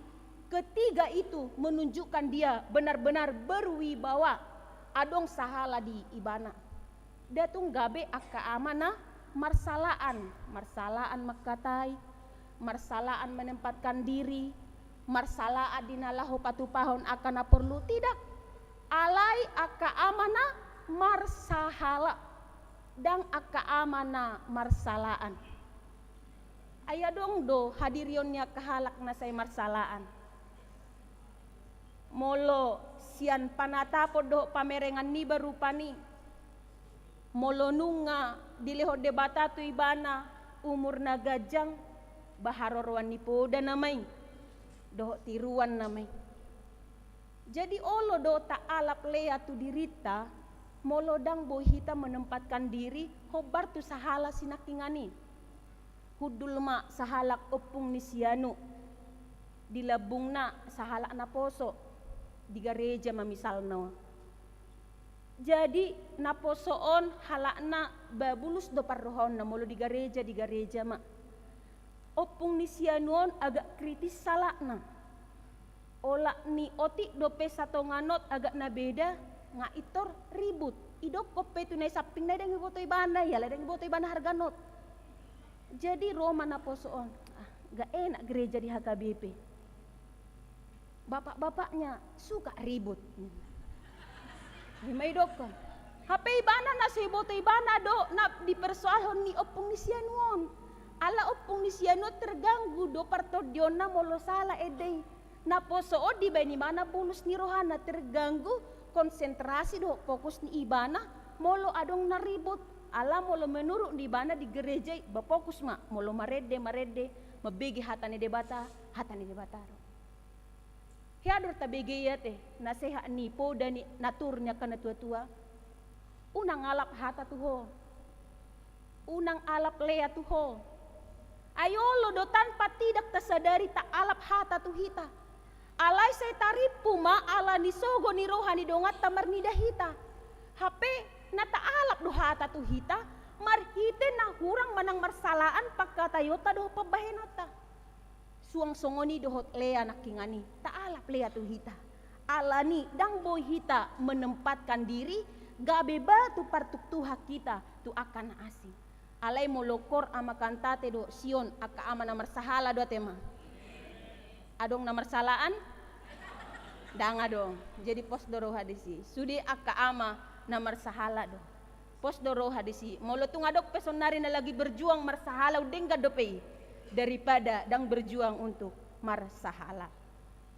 Ketiga itu menunjukkan dia benar-benar berwibawa. Adong sahala di ibana. Nda tung gabe angka ama na marsalaan, marsalaan mangkatai, marsalaan menempatkan diri, marsalaan di na laho patupahon angka na porlu, tidak. Alai angka ama na marsahala, ndang angka ama na marsalaan. Ai adong do hadirion ni angka halak na sai marsalaan. Molo sian panatapon dohot pamerengan niba rupani, molo nunga dilehon Debata tu ibana umur na ganjang, ba haroroan ni poda nama i, dohot tiruan nama i. Jadi olo do taalap lea tu dirinta, molo ndang boi hita menempatkan diri hombar tu sahala sinangkingan i. Hundul ma sahalak ompung ni si Anu, di lambungna sahalak naposo, di gareja ma misalna on. Jadi naposo on halakna ba bulus do parrohaonna molo di gareja, di gareja ma. Ompung ni si Anu on agak kritis halakna. Olat ni otik dope satonga not agak na beda, nga intor ribut. Idokkon pe tu na i sampingna i ndang iboto ibana i, alai ndang iboto ibana harga not. Jadi ro ma naposo on, ah, gak enak gereja di H K B P. Bapak-bapaknya suka ribut. I ma idokkon. Hape ibana na so iboto ibana do na dipersoalhon ni ompung ni si Anu on. Ala ompung ni si Anu on terganggu do partondionna molo sala ende i. Naposo on dibaen ibana bulus ni rohana, terganggu konsentrasi dohot fokus ni ibana molo adong na ribut. Ala molo menurut ni ibana di gereja i ba fokus ma, molo marende, marende, mambege hata ni Debata, hata ni Debata do. Hea do tabege i ate, nasehat ni poda ni natur ni angka natuatua. Unang alap hata tu ho. Unang alap lea tu ho. Ai olo do tanpa tidak tasadari taalap hata tu hita. Alai sai tarimpu ma ala ni sogo ni roha ni donganta marnida hita. Hape na taalap do hata tu hita, marhite na hurang manang marsalaan pangkataionta dohot pambahenonta. Suang songon i dohot lea nangkingan i, taalap lea tu hita. Alani ndang boi hita menempatkan diri gabe batu partuktuhan hita tu angka na asing. Alai molo kor ama kantate dohot Sion, angka ama na marsahala do ate ma. Adong na marsalaan? Ndang adong. Jadi pos do roha disi. Sude angka ama na marsahala do. Pos do roha disi. Molo tung adong pe saonnari na lagi berjuang marsahala, undenggan dope i daripada ndang berjuang untuk marsahala.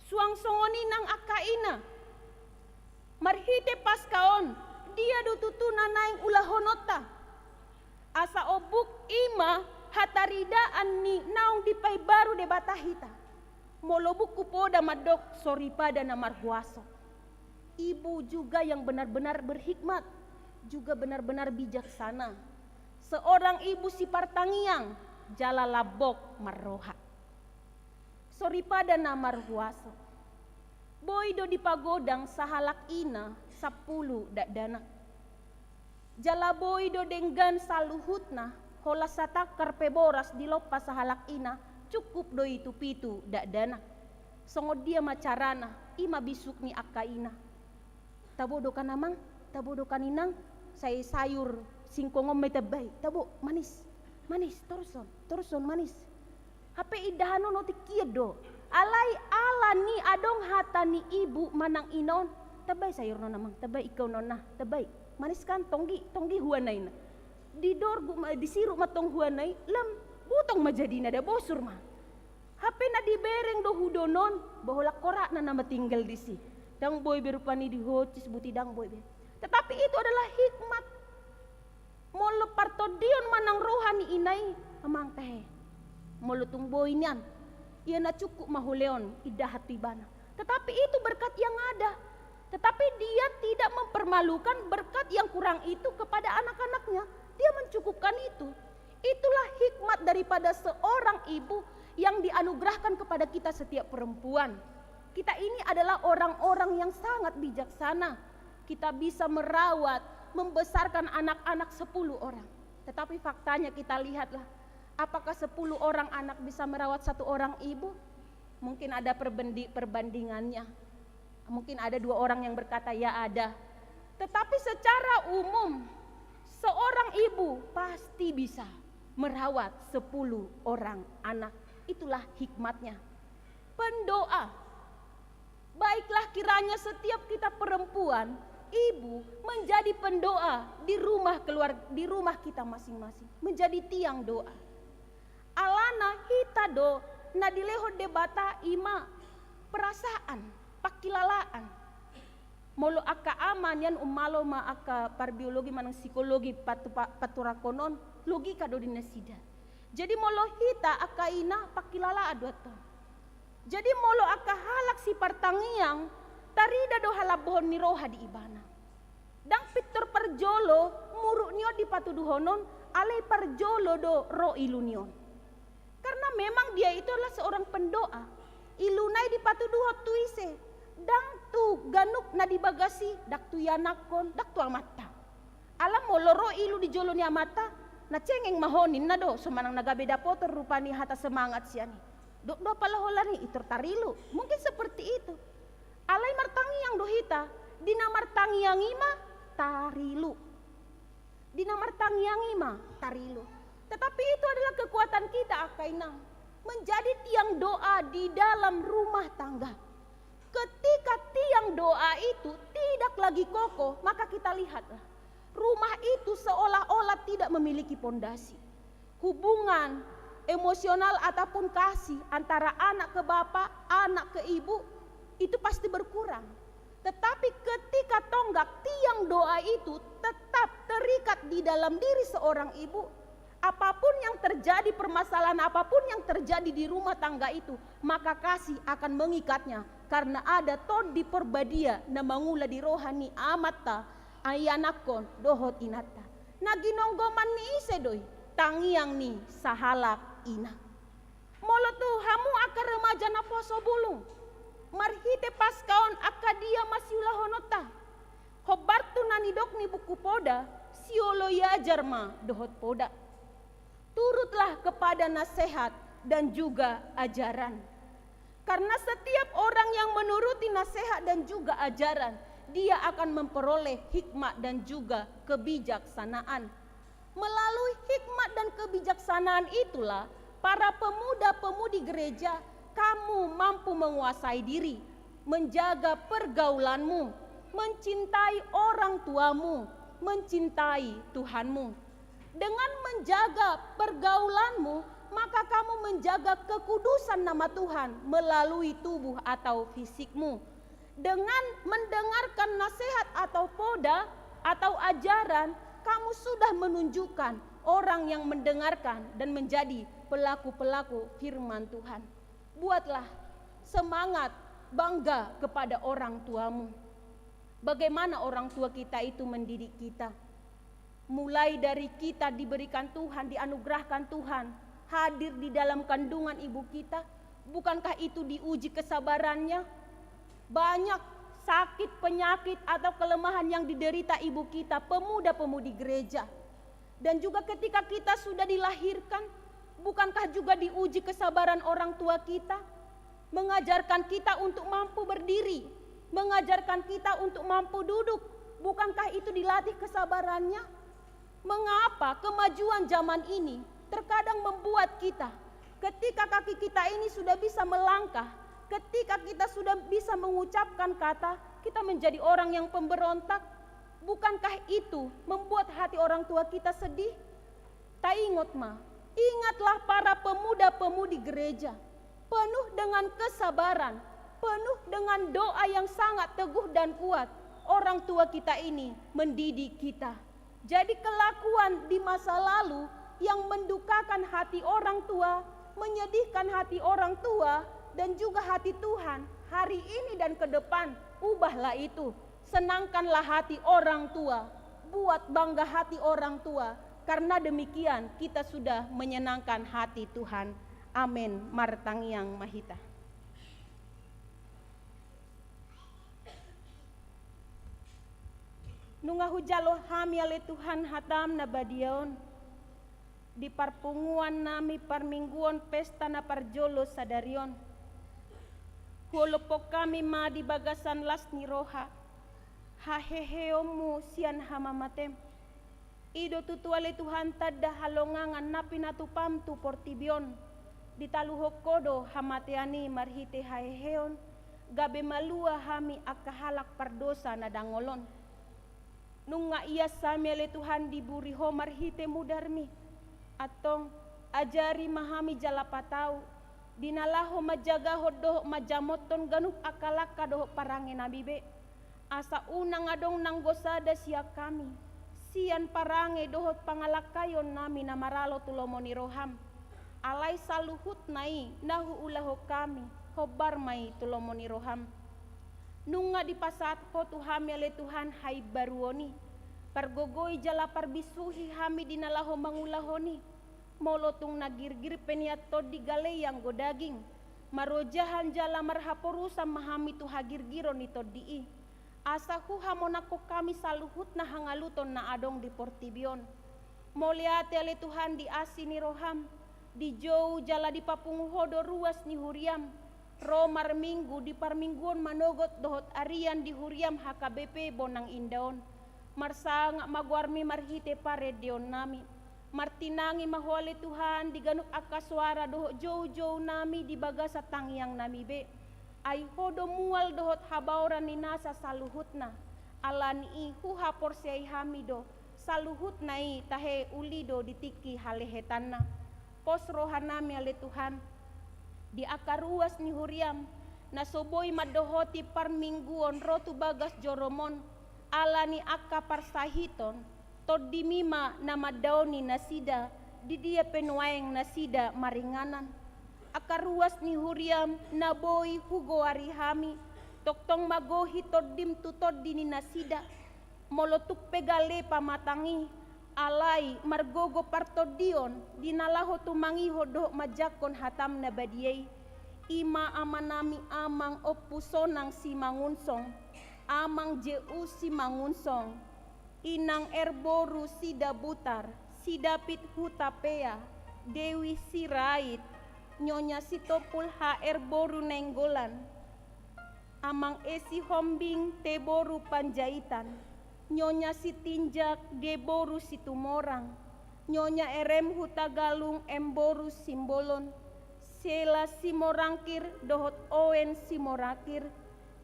Suang songon i nang angka ina. Marhite Paska on, dia do tutu na naeng ulahononta? Asa ombuk i ma hataridaan ni naung dipaimbaru Debata hita. Molo buku Poda mandok soripada na marhuaso. Ibu juga yang benar-benar berhikmat, juga benar-benar bijaksana. Seorang ibu sipartangiang, jala lambok marroha. Soripada na marhuaso. Boi do dipagodang sahalak ina sampulu dakdanak. Jala boi do denggan saluhutna, holan satangkar pe boras dilompa sahalak ina, cukup do i tu pitu dakdanak. Songon dia ma carana, i ma bisuk ni angka ina. Tabo do kan amang, tabo do kan inang, sai sayur singkong on ma i tambai, tabo, manis, manis, torus on, torus on, manis. Hape indahan on otik hian do. Alai ala ni adong hata ni ibu manang ina on, tambai sayur on amang, tambai ingkon on na, tambai. Manis kan, tonggi, tonggi huana i na. Didorgu ma, disiruk ma tong huana i, lam, butong ma jadina da, bosur ma. Hape na dibereng do hudonon, boholan korakna nama tinggal disi. Ndang boi be rupani dihoncis buti, ndang boi be. Tetapi itu adalah hikmat. Molo partondion manang roha ni ina i, amang, tahe. Molo tung boi nian, ia na cukup ma huleon indahan tu ibana. Tetapi itu berkat yang ada. Tetapi dia tidak mempermalukan berkat yang kurang itu kepada anak-anaknya. Dia mencukupkan itu. Itulah hikmat daripada seorang ibu yang dianugerahkan kepada kita setiap perempuan. Kita ini adalah orang-orang yang sangat bijaksana. Kita bisa merawat, membesarkan anak-anak sepuluh orang. Tetapi faktanya kita lihatlah, apakah sepuluh orang anak bisa merawat satu orang ibu? Mungkin ada perbendi-, perbandingannya. Mungkin ada dua orang yang berkata, "Ya, ada." Tetapi secara umum, seorang ibu pasti bisa merawat sepuluh orang anak. Itulah hikmatnya. Pendoa. Baiklah, kiranya setiap kita perempuan, ibu, menjadi pendoa di rumah keluar-, di rumah kita masing-masing. Menjadi tiang doa. Alana hita do na dilehon Debata i ma perasaan, pangkilalaan. Molo angka ama nian, ummalo ma angka parbiologi manang psikologi patu-, pa-, paturangkon on, logika do di nasida. Jadi molo hita angka ina, pangkilalaan do antong. Jadi molo angka halak sipartangiang, tarida do halambohon ni roha di ibana. Ndang pintor parjolo muruk ni on dipatuduhon on, alai parjolo do ro ilu ni on. Karena memang dia itu adalah seorang pendoa. Iluna i dipatuduhon tu ise? Ndang tu ganup na di bagas i, ndang tu ianakhon, ndang tu amanta. Ala molo ro ilu di jolo ni amanta, na cengeng ma ho ninna do, so manang na gabe dapoton rupani hata semangat sian i. Dok do apala holan i, intor tarilu. Mungkin seperti itu. Alai martangiang do hita, di na martangiang i ma tarilu. Di na martangiang i ma tarilu. Tetapi itu adalah kekuatan kita, angka inang, menjadi tiang doa di dalam rumah tangga. Ketika tiang doa itu tidak lagi kokoh, maka kita lihatlah, rumah itu seolah-olah tidak memiliki pondasi. Hubungan emosional ataupun kasih antara anak ke bapak, anak ke ibu, itu pasti berkurang. Tetapi ketika tonggak tiang doa itu tetap terikat di dalam diri seorang ibu, apapun yang terjadi, permasalahan apapun yang terjadi di rumah tangga itu, maka kasih akan mengikatnya, karena ada Tondi Porbadia na mangula di roha ni amanta, ianakhon dohot inanta. Na ginonggoman ni ise do i? Tangiang ni sahalak ina. Molo tu hamu angka remaja naposobulung, marhite Paska on angka dia ma siulahononta? Hombar tu na nidok ni buku Poda, sioloi ajar ma dohot poda. Turutlah kepada nasihat dan juga ajaran. Karena setiap orang yang menuruti nasihat dan juga ajaran, dia akan memperoleh hikmat dan juga kebijaksanaan. Melalui hikmat dan kebijaksanaan itulah, para pemuda-pemudi gereja, kamu mampu menguasai diri, menjaga pergaulanmu, mencintai orang tuamu, mencintai Tuhanmu. Dengan menjaga pergaulanmu, maka kamu menjaga kekudusan nama Tuhan melalui tubuh atau fisikmu. Dengan mendengarkan nasihat atau poda atau ajaran, kamu sudah menunjukkan orang yang mendengarkan dan menjadi pelaku-pelaku firman Tuhan. Buatlah Semangat bangga kepada orang tuamu. Bagaimana orang tua kita itu mendidik kita? Mulai dari kita diberikan Tuhan, dianugerahkan Tuhan, hadir di dalam kandungan ibu kita, bukankah itu diuji kesabarannya? Banyak sakit, penyakit, atau kelemahan yang diderita ibu kita, pemuda-pemudi gereja. Dan juga ketika kita sudah dilahirkan, bukankah juga diuji kesabaran orang tua kita? Mengajarkan kita untuk mampu berdiri, mengajarkan kita untuk mampu duduk, bukankah itu dilatih kesabarannya? Mengapa kemajuan zaman ini terkadang membuat kita, ketika kaki kita ini sudah bisa melangkah, ketika kita sudah bisa mengucapkan kata, kita menjadi orang yang pemberontak? Bukankah itu membuat hati orang tua kita sedih? Taingot ma, ingatlah para pemuda-pemudi gereja, penuh dengan kesabaran, penuh dengan doa yang sangat teguh dan kuat. Orang tua kita ini mendidik kita. Jadi kelakuan di masa lalu yang mendukakan hati orang tua, menyedihkan hati orang tua, dan juga hati Tuhan hari ini dan ke depan, ubahlah itu. Senangkanlah hati orang tua, buat bangga hati orang tua, karena demikian kita sudah menyenangkan hati Tuhan. Amen. Martangiang ma hita. Nunga hujalo hami ale Tuhan hatam na badia on. Di parpunguan nami parmingguon pesta na parjolo sadari on, huolophon hami ma di bagasan las ni roha haheheonmu sian hamamatem. I do tutu ale Tuhan tanda halongangan na pinatupam tu portibi on. Ditaluhon Ho do hamatean i marhite haheheon, gabe malua hami angka halak pardosa na dangol on. Nunga ias hami ale Tuhan diburi Ho marhite mudarmi. Antong, ajari ma hami jala patau, di na laho manjagahon dohot manjamothon ganup angka langka dohot parange nami be. Asa unang adong nanggo sada sian hami, sian parange dohot pangalangkaion nami na maralo tu lomo ni roham. Alai saluhutna i na huulahon hami, hombar ma i tu lomo ni roham. Nunga dipasahat Ho tu hami ale Tuhan haimbaruon i. Pargogoi jala parbisuhi hami di na laho mangulahon i. Molo tung na girgir pe nian tondi gale i anggo daging, marojahan jala marhaporusan ma hami tu hagirgiron ni tondi i. Asa huhamonanghon hami saluhutna hangaluton na adong di portibi on. Mauliate ale Tuhan di asi ni roham, dijou jala dipapungu Ho do ruas ni huriam. Ro marminggu di parmingguon manogot dohot arian di huriam H K B P Bonang Indah on. Marsangap ma goarmi marhite parendeon nami. Martinangi ma Ho ale Tuhan di ganup angka soara dohot joujou nami di bagasan tangiang nami be. Ai Ho do mual dohot habaoran ni nasa saluhutna. Alani i huhaporseai hami do, saluhutna i tahe uli do di tingki halehetanna. Pos roha nami ale Tuhan, di angka ruas ni huriam, na so boi mandohoti parmingguon ro tu bagas jorom on, alani angka parsahiton, tondimi ma na mandaoni nasida, di dia pe nuaeng nasida maringanan. Angka ruas ni huriam na boi hugoari hami, tongtong ma gohi tondim tu tondi ni nasida. Molo tung pe gale pamatang i, alai margogo partondion, di na laho tumangihon dohot manjangkon hatam na badia i. I ma amanami amang Ompu Sonang Simangunsong, amang J U Simangunsong, inang R boru Sidabutar, si David Hutapea, Dewi Sirait, nyonya Sitompul H R boru Nainggolan, amang E Sihombing T boru Panjaitan, nyonya Sitinjak G boru Situmorang, nyonya R M Hutagalung M boru Simbolon, Sela Simorangkir dohot Owen Simorangkir,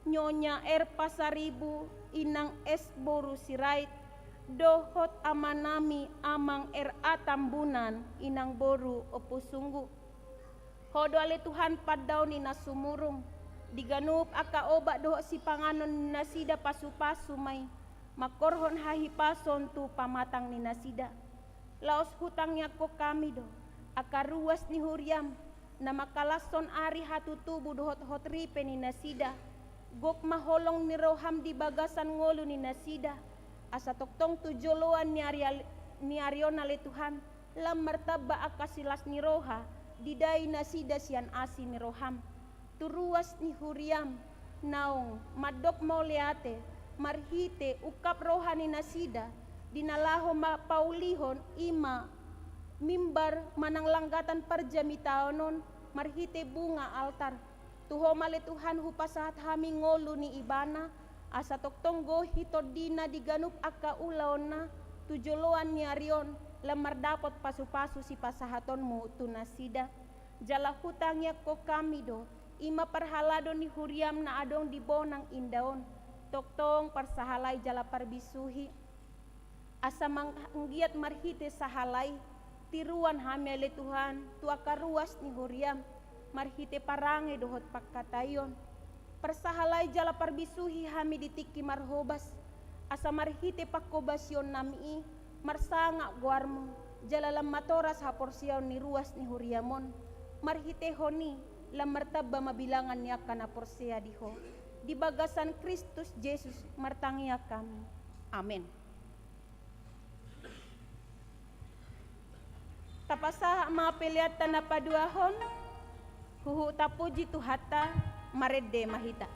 nyonya R Pasaribu inang S boru Sirait, dohot amanami amang R A Tambunan inang boru Ompu Sunggu. Ho do ale Tuhan pandaon ni na sumurung, di ganup angka obat dohot sipanganon ni nasida pasupasu ma i, mangkorhon hahipason tu pamatang ni nasida. Laos hutangiangkon hami do, angka ruas ni huriam, na mangkalashon ari hatutubu dohot hot ripe ni nasida. Gok ma holong ni roham di bagasan ngolu ni nasida, asa tongtong tu joloan ni ari, ni ari on ale Tuhan, lam martamba angka silas ni roha, didai nasida sian asi ni roham. Tu ruas ni huriam, naung mandok mauliate, marhite ungkap roha ni nasida, di na laho ma paulihon i ma mimbar manang langgatan parjamitaon on, marhite bunga altar. Tu Ho ma ale Tuhan hupasahat hami ngolu ni Ibana, asa tongtong gohi tondina di ganup angka ulaonna, tu joloan ni ari on, lam mardapot pasupasu sipasahatonmu tu nasida. Jala hutangiangkon hami do, i ma parhalado ni huriam na adong di bona inda on, tongtong parsahalai jala parbisuhi. Asa manggiat marhite sahalai, tiruan hami ale Tuhan, tu angka ruas ni huriam, marhite parange dohot pangkataion. Parsahalai jala parbisuhi hami di tingki marhobas, asa marhite panghobasion nami i, marsangap goarmu, jala lam matoras haporseaon ni ruas ni huriam on, marhitehon i, lam martamba ma bilangan ni angka na porsea di Ho. Di bagasan Kristus Jesus martangiang hami. Amen. Tapasahat ma peleanta na paduahon, huhut tapuji Tuhanta, marende ma hita.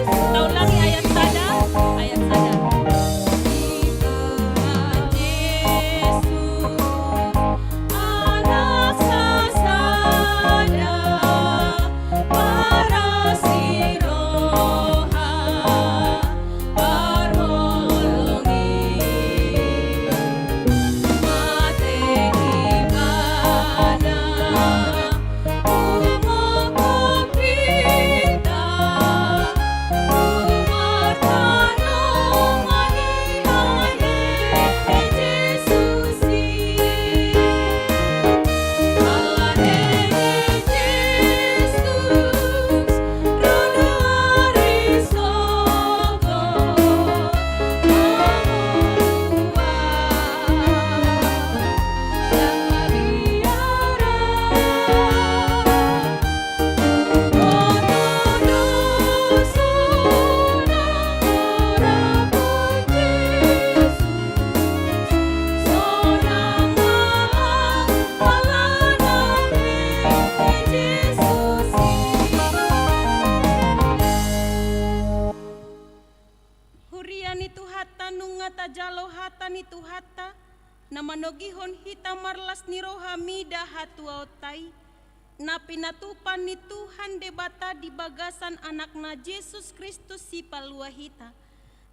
Kita ulangi ayat sada, ayat sada. Huria ni Tuhanta, nunga tajalo hata ni Tuhanta, na manogihon hita marlas ni roha mida hatuaonta i, na pinatupa ni Tuhan Debata di bagasan Anakna Jesus Kristus Sipalua hita.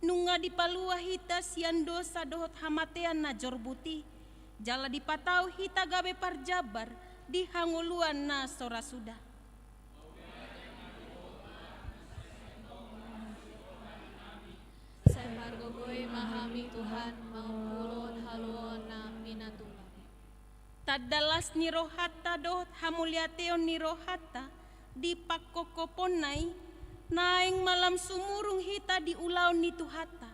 Nunga dipalua hita sian dosa dohot hamatean na jorbut i, jala dipatau hita gabe parjambar di hangoluan na so ra suda. Sai pargogoi ma hami Tuhan, mangulon haluaon na pinatupa. Tanda las ni rohanta dohot hamuliateon ni rohanta di pangkophoponna i, naeng ma lam sumurung hita di ulaon ni Tuhanta.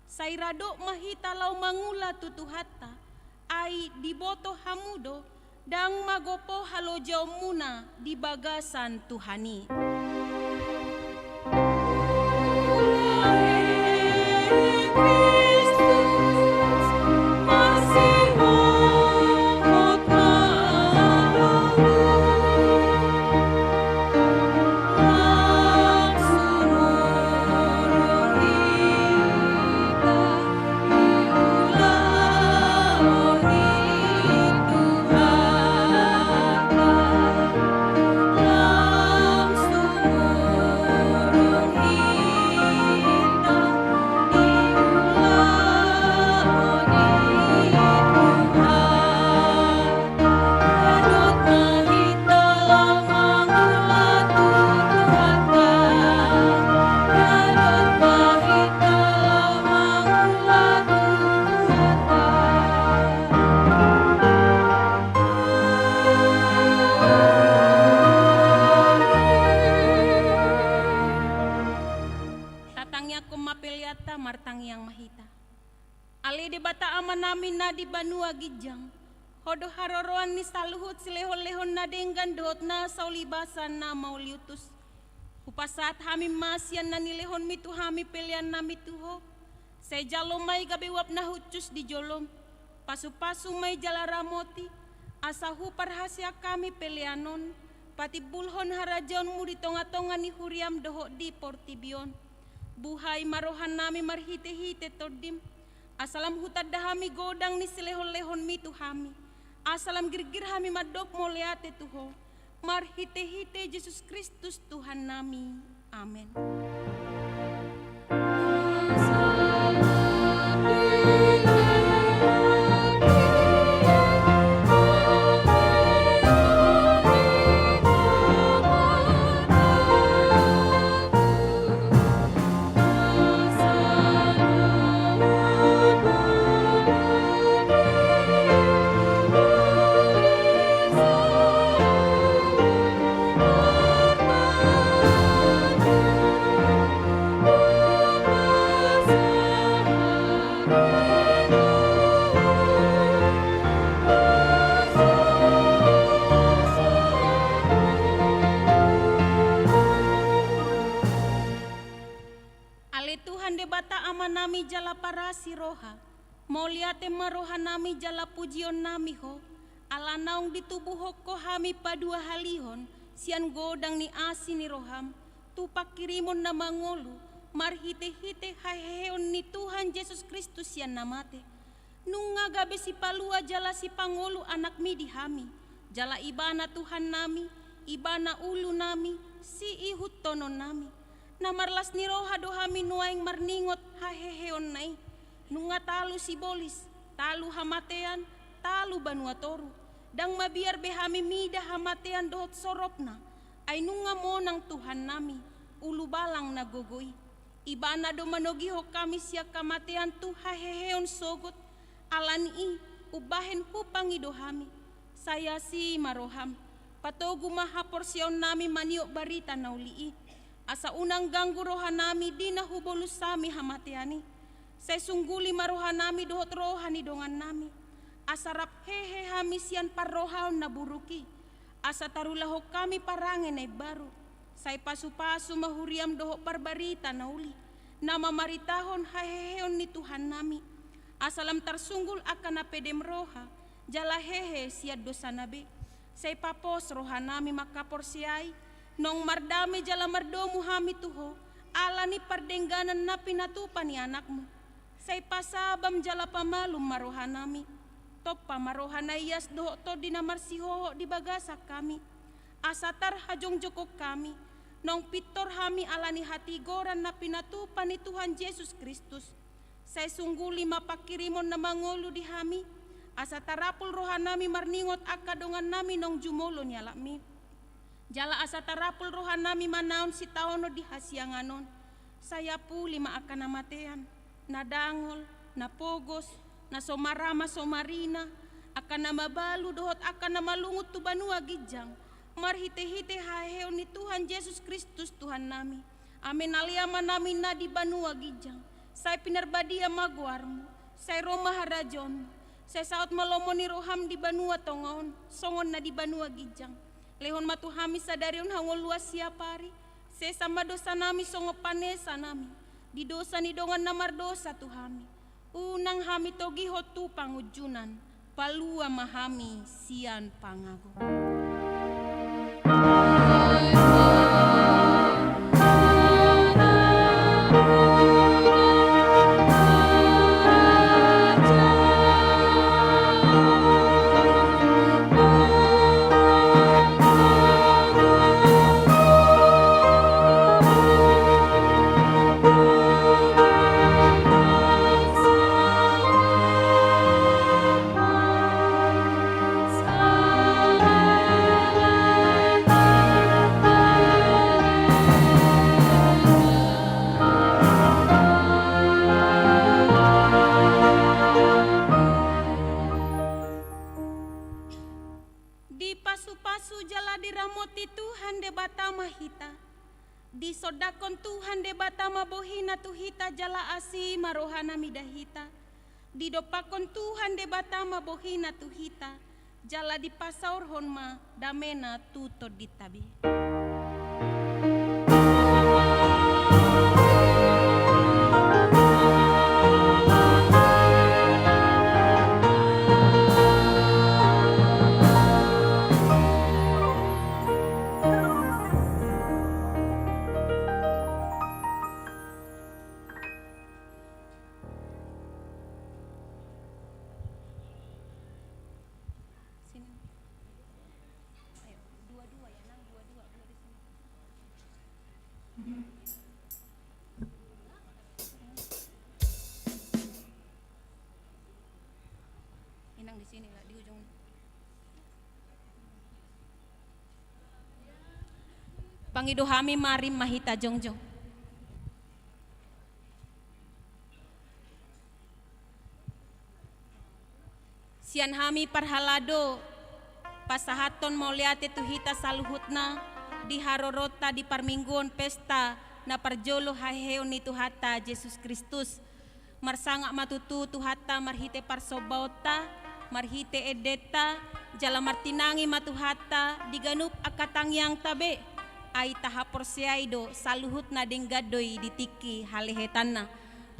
Sai radot ma hita laho mangula tu Tuhanta, ai diboto hamu do, ndang magopo halojaonmuna di bagasan Tuhan i. Tatangiangkon ma peleanta, martangiang ma hita. Ale Debata Amanami na di banua ginjang, Ho do haroroan ni saluhut silehonlehon na denggan dohot na saulibasan na mauliutus. Hupasahat hami ma sian na nilehonmi tu hami peleannami tu Ho. Sai jalo ma i gabe uap na hushus di jolom. Pasupasu ma i jala ramoti, asa huparhaseang hami pelean on patimbulhon harajaonmu di tongatonga ni huriam dohot di portibi on. Buhai ma rohanami marhitehite Tondim, asa lam hutanda hami godang ni silehonlehonmi tu hami, asa lam girgir hami mandok mauliate tu Ho, marhitehite Jesus Kristus Tuhannami. Amen. roha. Mauliate ma rohanami jala pujionnami Ho, ala naung ditubuhon Ho hami paduahalihon sian godang ni asi ni roham, tu pangkirimon na mangolu, marhitehite haheheon ni Tuhan Jesus Kristus sian na mate. Nunga gabe sipalua jala sipangolu anakmi di hami, jala ibana Tuhannami, ibana ulunami, siihuthononnami. Na marlas ni roha do hami nuaeng marningot haheheonna i. Nunga talu sibolis, talu hamatean, talu banua toru. Ndang mabiar be hami mida hamatean dohot soropna, ai nunga monang Tuhannami, ulubalang na gogo i. Ibana do manogihon hami sian hamatean tu haheheon sogot. Ala ni i, umbahen hupangido hami. Sai asi ma roham. Patogu ma haporseaonnami maniop barita na uli i. Asa unang ganggu rohanami di na hubolus hami hamatean i. Sai sungguli ma rohanami dohot roha ni dongannami. Asa rap hehe hami sian parrohaon na buruk i. Asa tarulahon hami parange na imbaru. Sai pasupasu ma huriam dohot parbarita na uli, na mamaritahon haheheon ni Tuhannami. Asa lam tarsunggul angka na pedem roha, jala hehe sian dosana be. Sai papos rohanami mangkaporseai, naung mardame jala mardomu hami tu Ho, ala ni pardengganan na pinatupa ni Anakmu. Sai pasabam jala pamalum ma rohanami. Tompa ma roha na ias dohot tondi na marsihohot di bagasan hami. Asa tarhajongjongkon hami, naung pintor hami ala ni hatigoran na pinatupa ni Tuhan Jesus Kristus. Sai sungguli ma pangkirimon na mangolu di hami, asa tarapul rohanami marningot angka dongannami naung jumolo ni alapmi. Jala asa tarapul rohanami manaon sitaonon di hasiangan on. Sai apuli ma angka na matean, na dangol, na pogos, na so marama so marina, angka na mabalu dohot angka na malungun tu banua ginjang, marhitehite haheheon ni Tuhan Jesus Kristus Tuhannami. Amen. Ale Amanami na di banua ginjang, sai pinarbadia ma goarmu, sai ro ma harajaonmu, sai saut ma lomo ni roham di banua tonga on, songon na di banua ginjang. Lehon ma tu hami sadari on hangoluan siapari, sesa ma dosanami songon panesanami di dosa ni dongan na mardosa tu hami. Unang hami togihon tu pangunjunan, palua ma hami sian pangago. Dipasupasu jala diramoti Tuhan Debata ma hita. Disondangkon Tuhan Debata ma bohina tu hita jala asi ma rohana mida hita. Didompakkon Tuhan Debata ma bohina tu hita, jala dipasaorhon ma damena tu tondinta be. Sini. Ayo, dua-dua ya, Nang, dua-dua, dua di sini. Inang di sini lah, di ujung. Pangido hami ma rim ma hita jongjong. Sian hami parhalado, pasahathon mauliate tu hita saluhutna di haroronta di parmingguon pesta na parjolo haheheon ni Tuhanta Jesus Kristus. Marsangap ma tutu Tuhanta marhite parsombaonta, marhite endenta, jala martinangi ma Tuhanta di ganup angka tangiangta be, ai tahaporseai do saluhutna denggan do i di tingki halehetanna.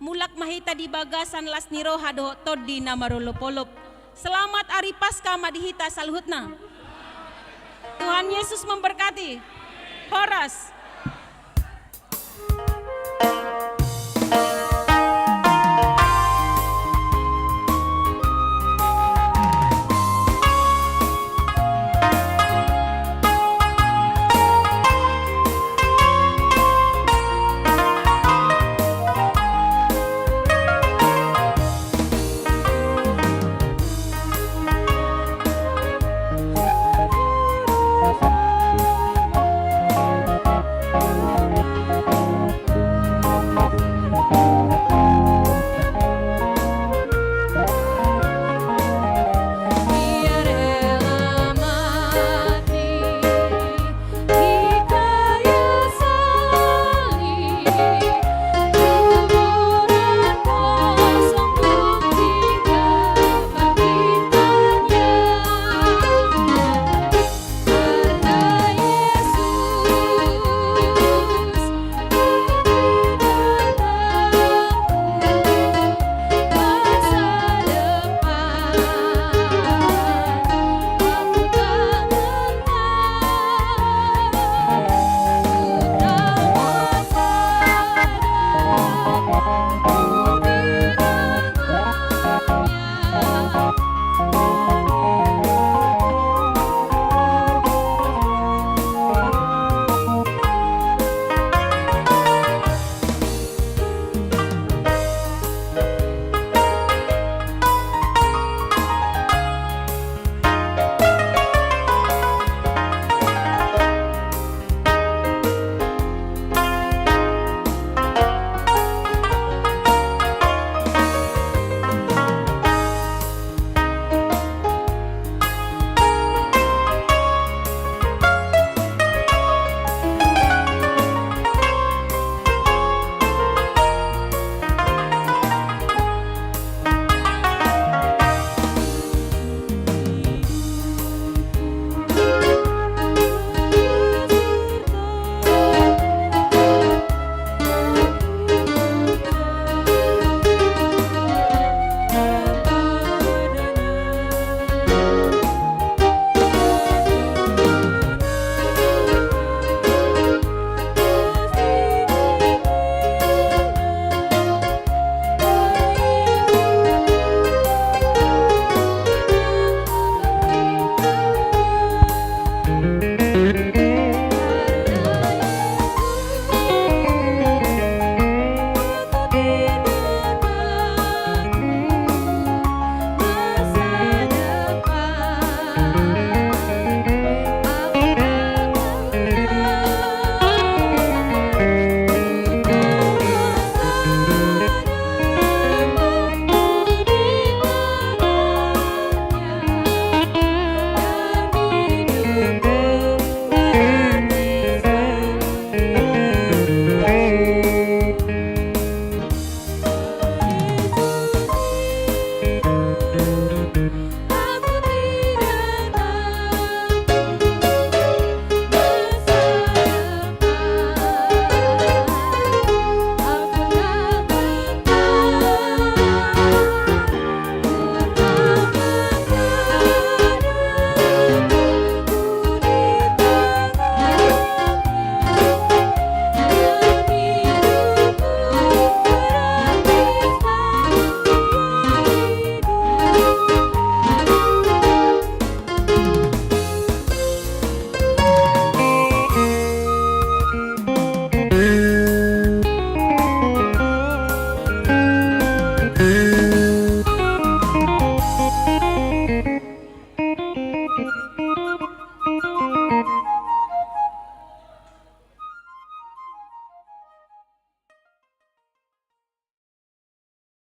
Mulak ma hita di bagasan las ni roha dohot tondi na marolopolop. Selamat ari Paskah ma di hita saluhutna. Tuhan Yesus memberkati. Horas.